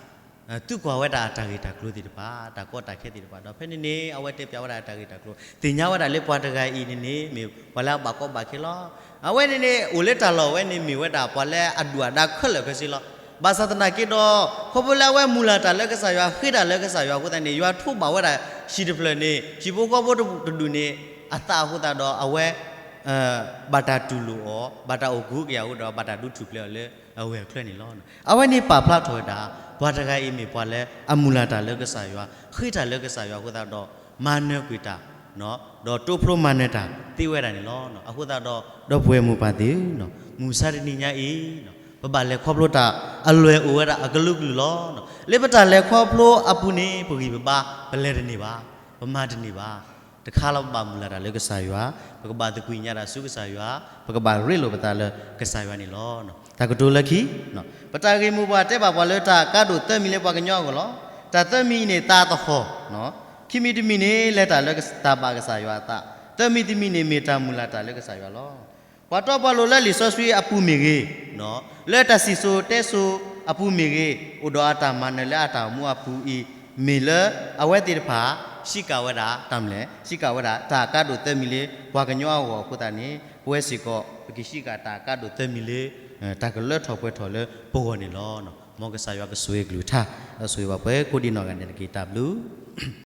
သုကွၢ်ဝဲဒၣ်အတၢ်ဂ့ၢ်တၢ်ကျိၤသ့ၣ်တဖၣ်, တၢ်ကီတၢ်ခဲသ့ၣ်တဖၣ်, ဒီးဖဲန့ၣ်န့ၣ် အဝဲတဲပၠးဝဲဒၣ်တၢ်ဂ့ၢ်တၢ်ကျိၤ, သ့ၣ်ညါဝဲဒၣ်လၢပှၤတဂၤအံၤန့ၣ်န့ၣ် မ့ၢ်ပှၤလၢအဘၣ်ကီဘၣ်ခဲလီၤ. အဝဲန့ၣ်န့ၣ် အိၣ်လၢတၢ်လီၢ်ဝဲန့ၣ် မ့ၢ်ဝဲဒၣ်ပှၤလၢအဒုၣ်အဒါခဲလၢာ်ခဲဆ့လီၤ. ဘၣ်ဆၣ်သနာ်က့ဒီး ခီဖျိလၢအဝဲမုၢ်လၢ်တၢ်လၢကစၢ်ယွၤ, ဃ့တၢ်လၢကစၢ်ယွၤအဃိသတးန့ၣ် ယွၤထိးဘၣ်ဝဲဒၣ်ဟံၣ်တဖျၢၣ်န့ၣ် ဟံၣ်ဖိဃီဖိတဒူၣ်န့ၣ် အသးအဃိသတးဒီး အဝဲ ဘၣ်တၢ်တူၢ်လိာ်အီၤ, ဘၣ်တၢ်အိၣ်ကဟုကယာ်အဃိဒီး ဘၣ်တၢ်ဒုးထူၣ်ဖျဲးအီၤလၢအဝ့ၢ်အချၢန့ၣ်လီၤ. အဝဲန့ၣ်ပာ်ဖျါထီၣ်ဝဲဒၣ် ပှၤတဂၤအံၤမ့ၢ်ပှၤလၢအမုၢ်လၢ်တၢ်လၢကစၢ်ယွၤ, ဃ့တၢ်လၢကစၢ်ယွၤအဃိသတးဒီး မၤနၢၤကွံာ်တၢ် ဒီးတိဖျိမၤနၢၤတၢ်သ့ဝဲဒၣ်န့ၣ်လီၤ. အဃိသတးဒီး ဒီပုၢ်ဝဲၢ်မိၢ်ပၢ်သ့ၣ်ဧၢ, မုၢ်မဆါတနံၤညါအံၤ ပဘၣ်လဲၤခီဖျိတၢ်အလွဲၢ်အိၣ်ဝဲဒၣ်အကလုာ်ကလုာ်လီၤ. လၢပတၢ်လဲၤခီဖျိအပူၤန့ၣ် ပဂံၢ်ပဘါ ပလဲၤတန့ၢ်ဘၣ်, ပမၤတန့ၢ်ဘၣ်. တခါလၢပဘၣ်မုၢ်လၢ်တၢ်လၢကစၢ်ယွၤ, ပကဘၣ်သကွံာ်ညါတၢ်ဆူကစၢ်ယွၤ, ပကဘၣ်ရ့လိာ်ပသးလၢကစၢ်ယွၤန့ၣ်လီၤ. တၢ်ကတိၤလၢခံ, ပတၢ်ဂ့ၢ်မိၢ်ပှၢ်တဲဘၣ်ပှၤလၢတၢ်ကါဒိၣ်သၢမံၤလၢပှၤကညီအဂီၢ်လီၤ. တၢ်သၢမံၤအံၤန့ၣ် သးသဟီၣ်, ခံမံၤတမံၤန့ၣ် လဲၤတၢ်လၢတၢ်ဘၣ်ကစၢ်ယွၤအသး, သၢမံၤတမံၤန့ၣ် မ့ၢ်တၢ်မုၢ်လၢ်တၢ်လၢကစၢ်ယွၤလီၤ. ပှၤတီပှၤလိၤလၢလံာ်စီဆှံအပူၤမ့ၢ်ဂ့ၤ, လၢတၢ်စံၣ်စိၤတဲစိၤအပူၤမ့ၢ်ဂ့ၤ, အိၣ်ဒီးအတၢ်မၤနၢၤလၢအတၢ်အိၣ်မူအပူၤအံၤ, မ့ၢ်လၢအဝဲသ့ၣ်တဖၣ် ဟံးကၣ်ဝဲဒၣ်တၢ်မလဲၣ်, ဟံးကၣ်ဝဲဒၣ်တၢ်ကါဒိၣ်သၢမံၤလၢပှၤကညီအဂီၢ်အဃိသတးန့ၣ် ပဝဲစ့ၢ်ကီး ပကဟံးကၣ်တၢ်ကါဒိၣ်သၢမံၤလၢ တၢ်ကလၢထီၣ်ပှဲၤထီၣ်လၢပဂီၢ်န့ၣ်လီၤ. မ်ကစၢ်ယွၤကဆိၣ်ဂ့ၤကလုၢ်ကထါ, ဒီးဆိၣ်ဂ့ၤဘၣ်ပှၤကိးဒံးနီၢ်ဂၤဒဲးတက့ၢ်. တၢ်ဘျုး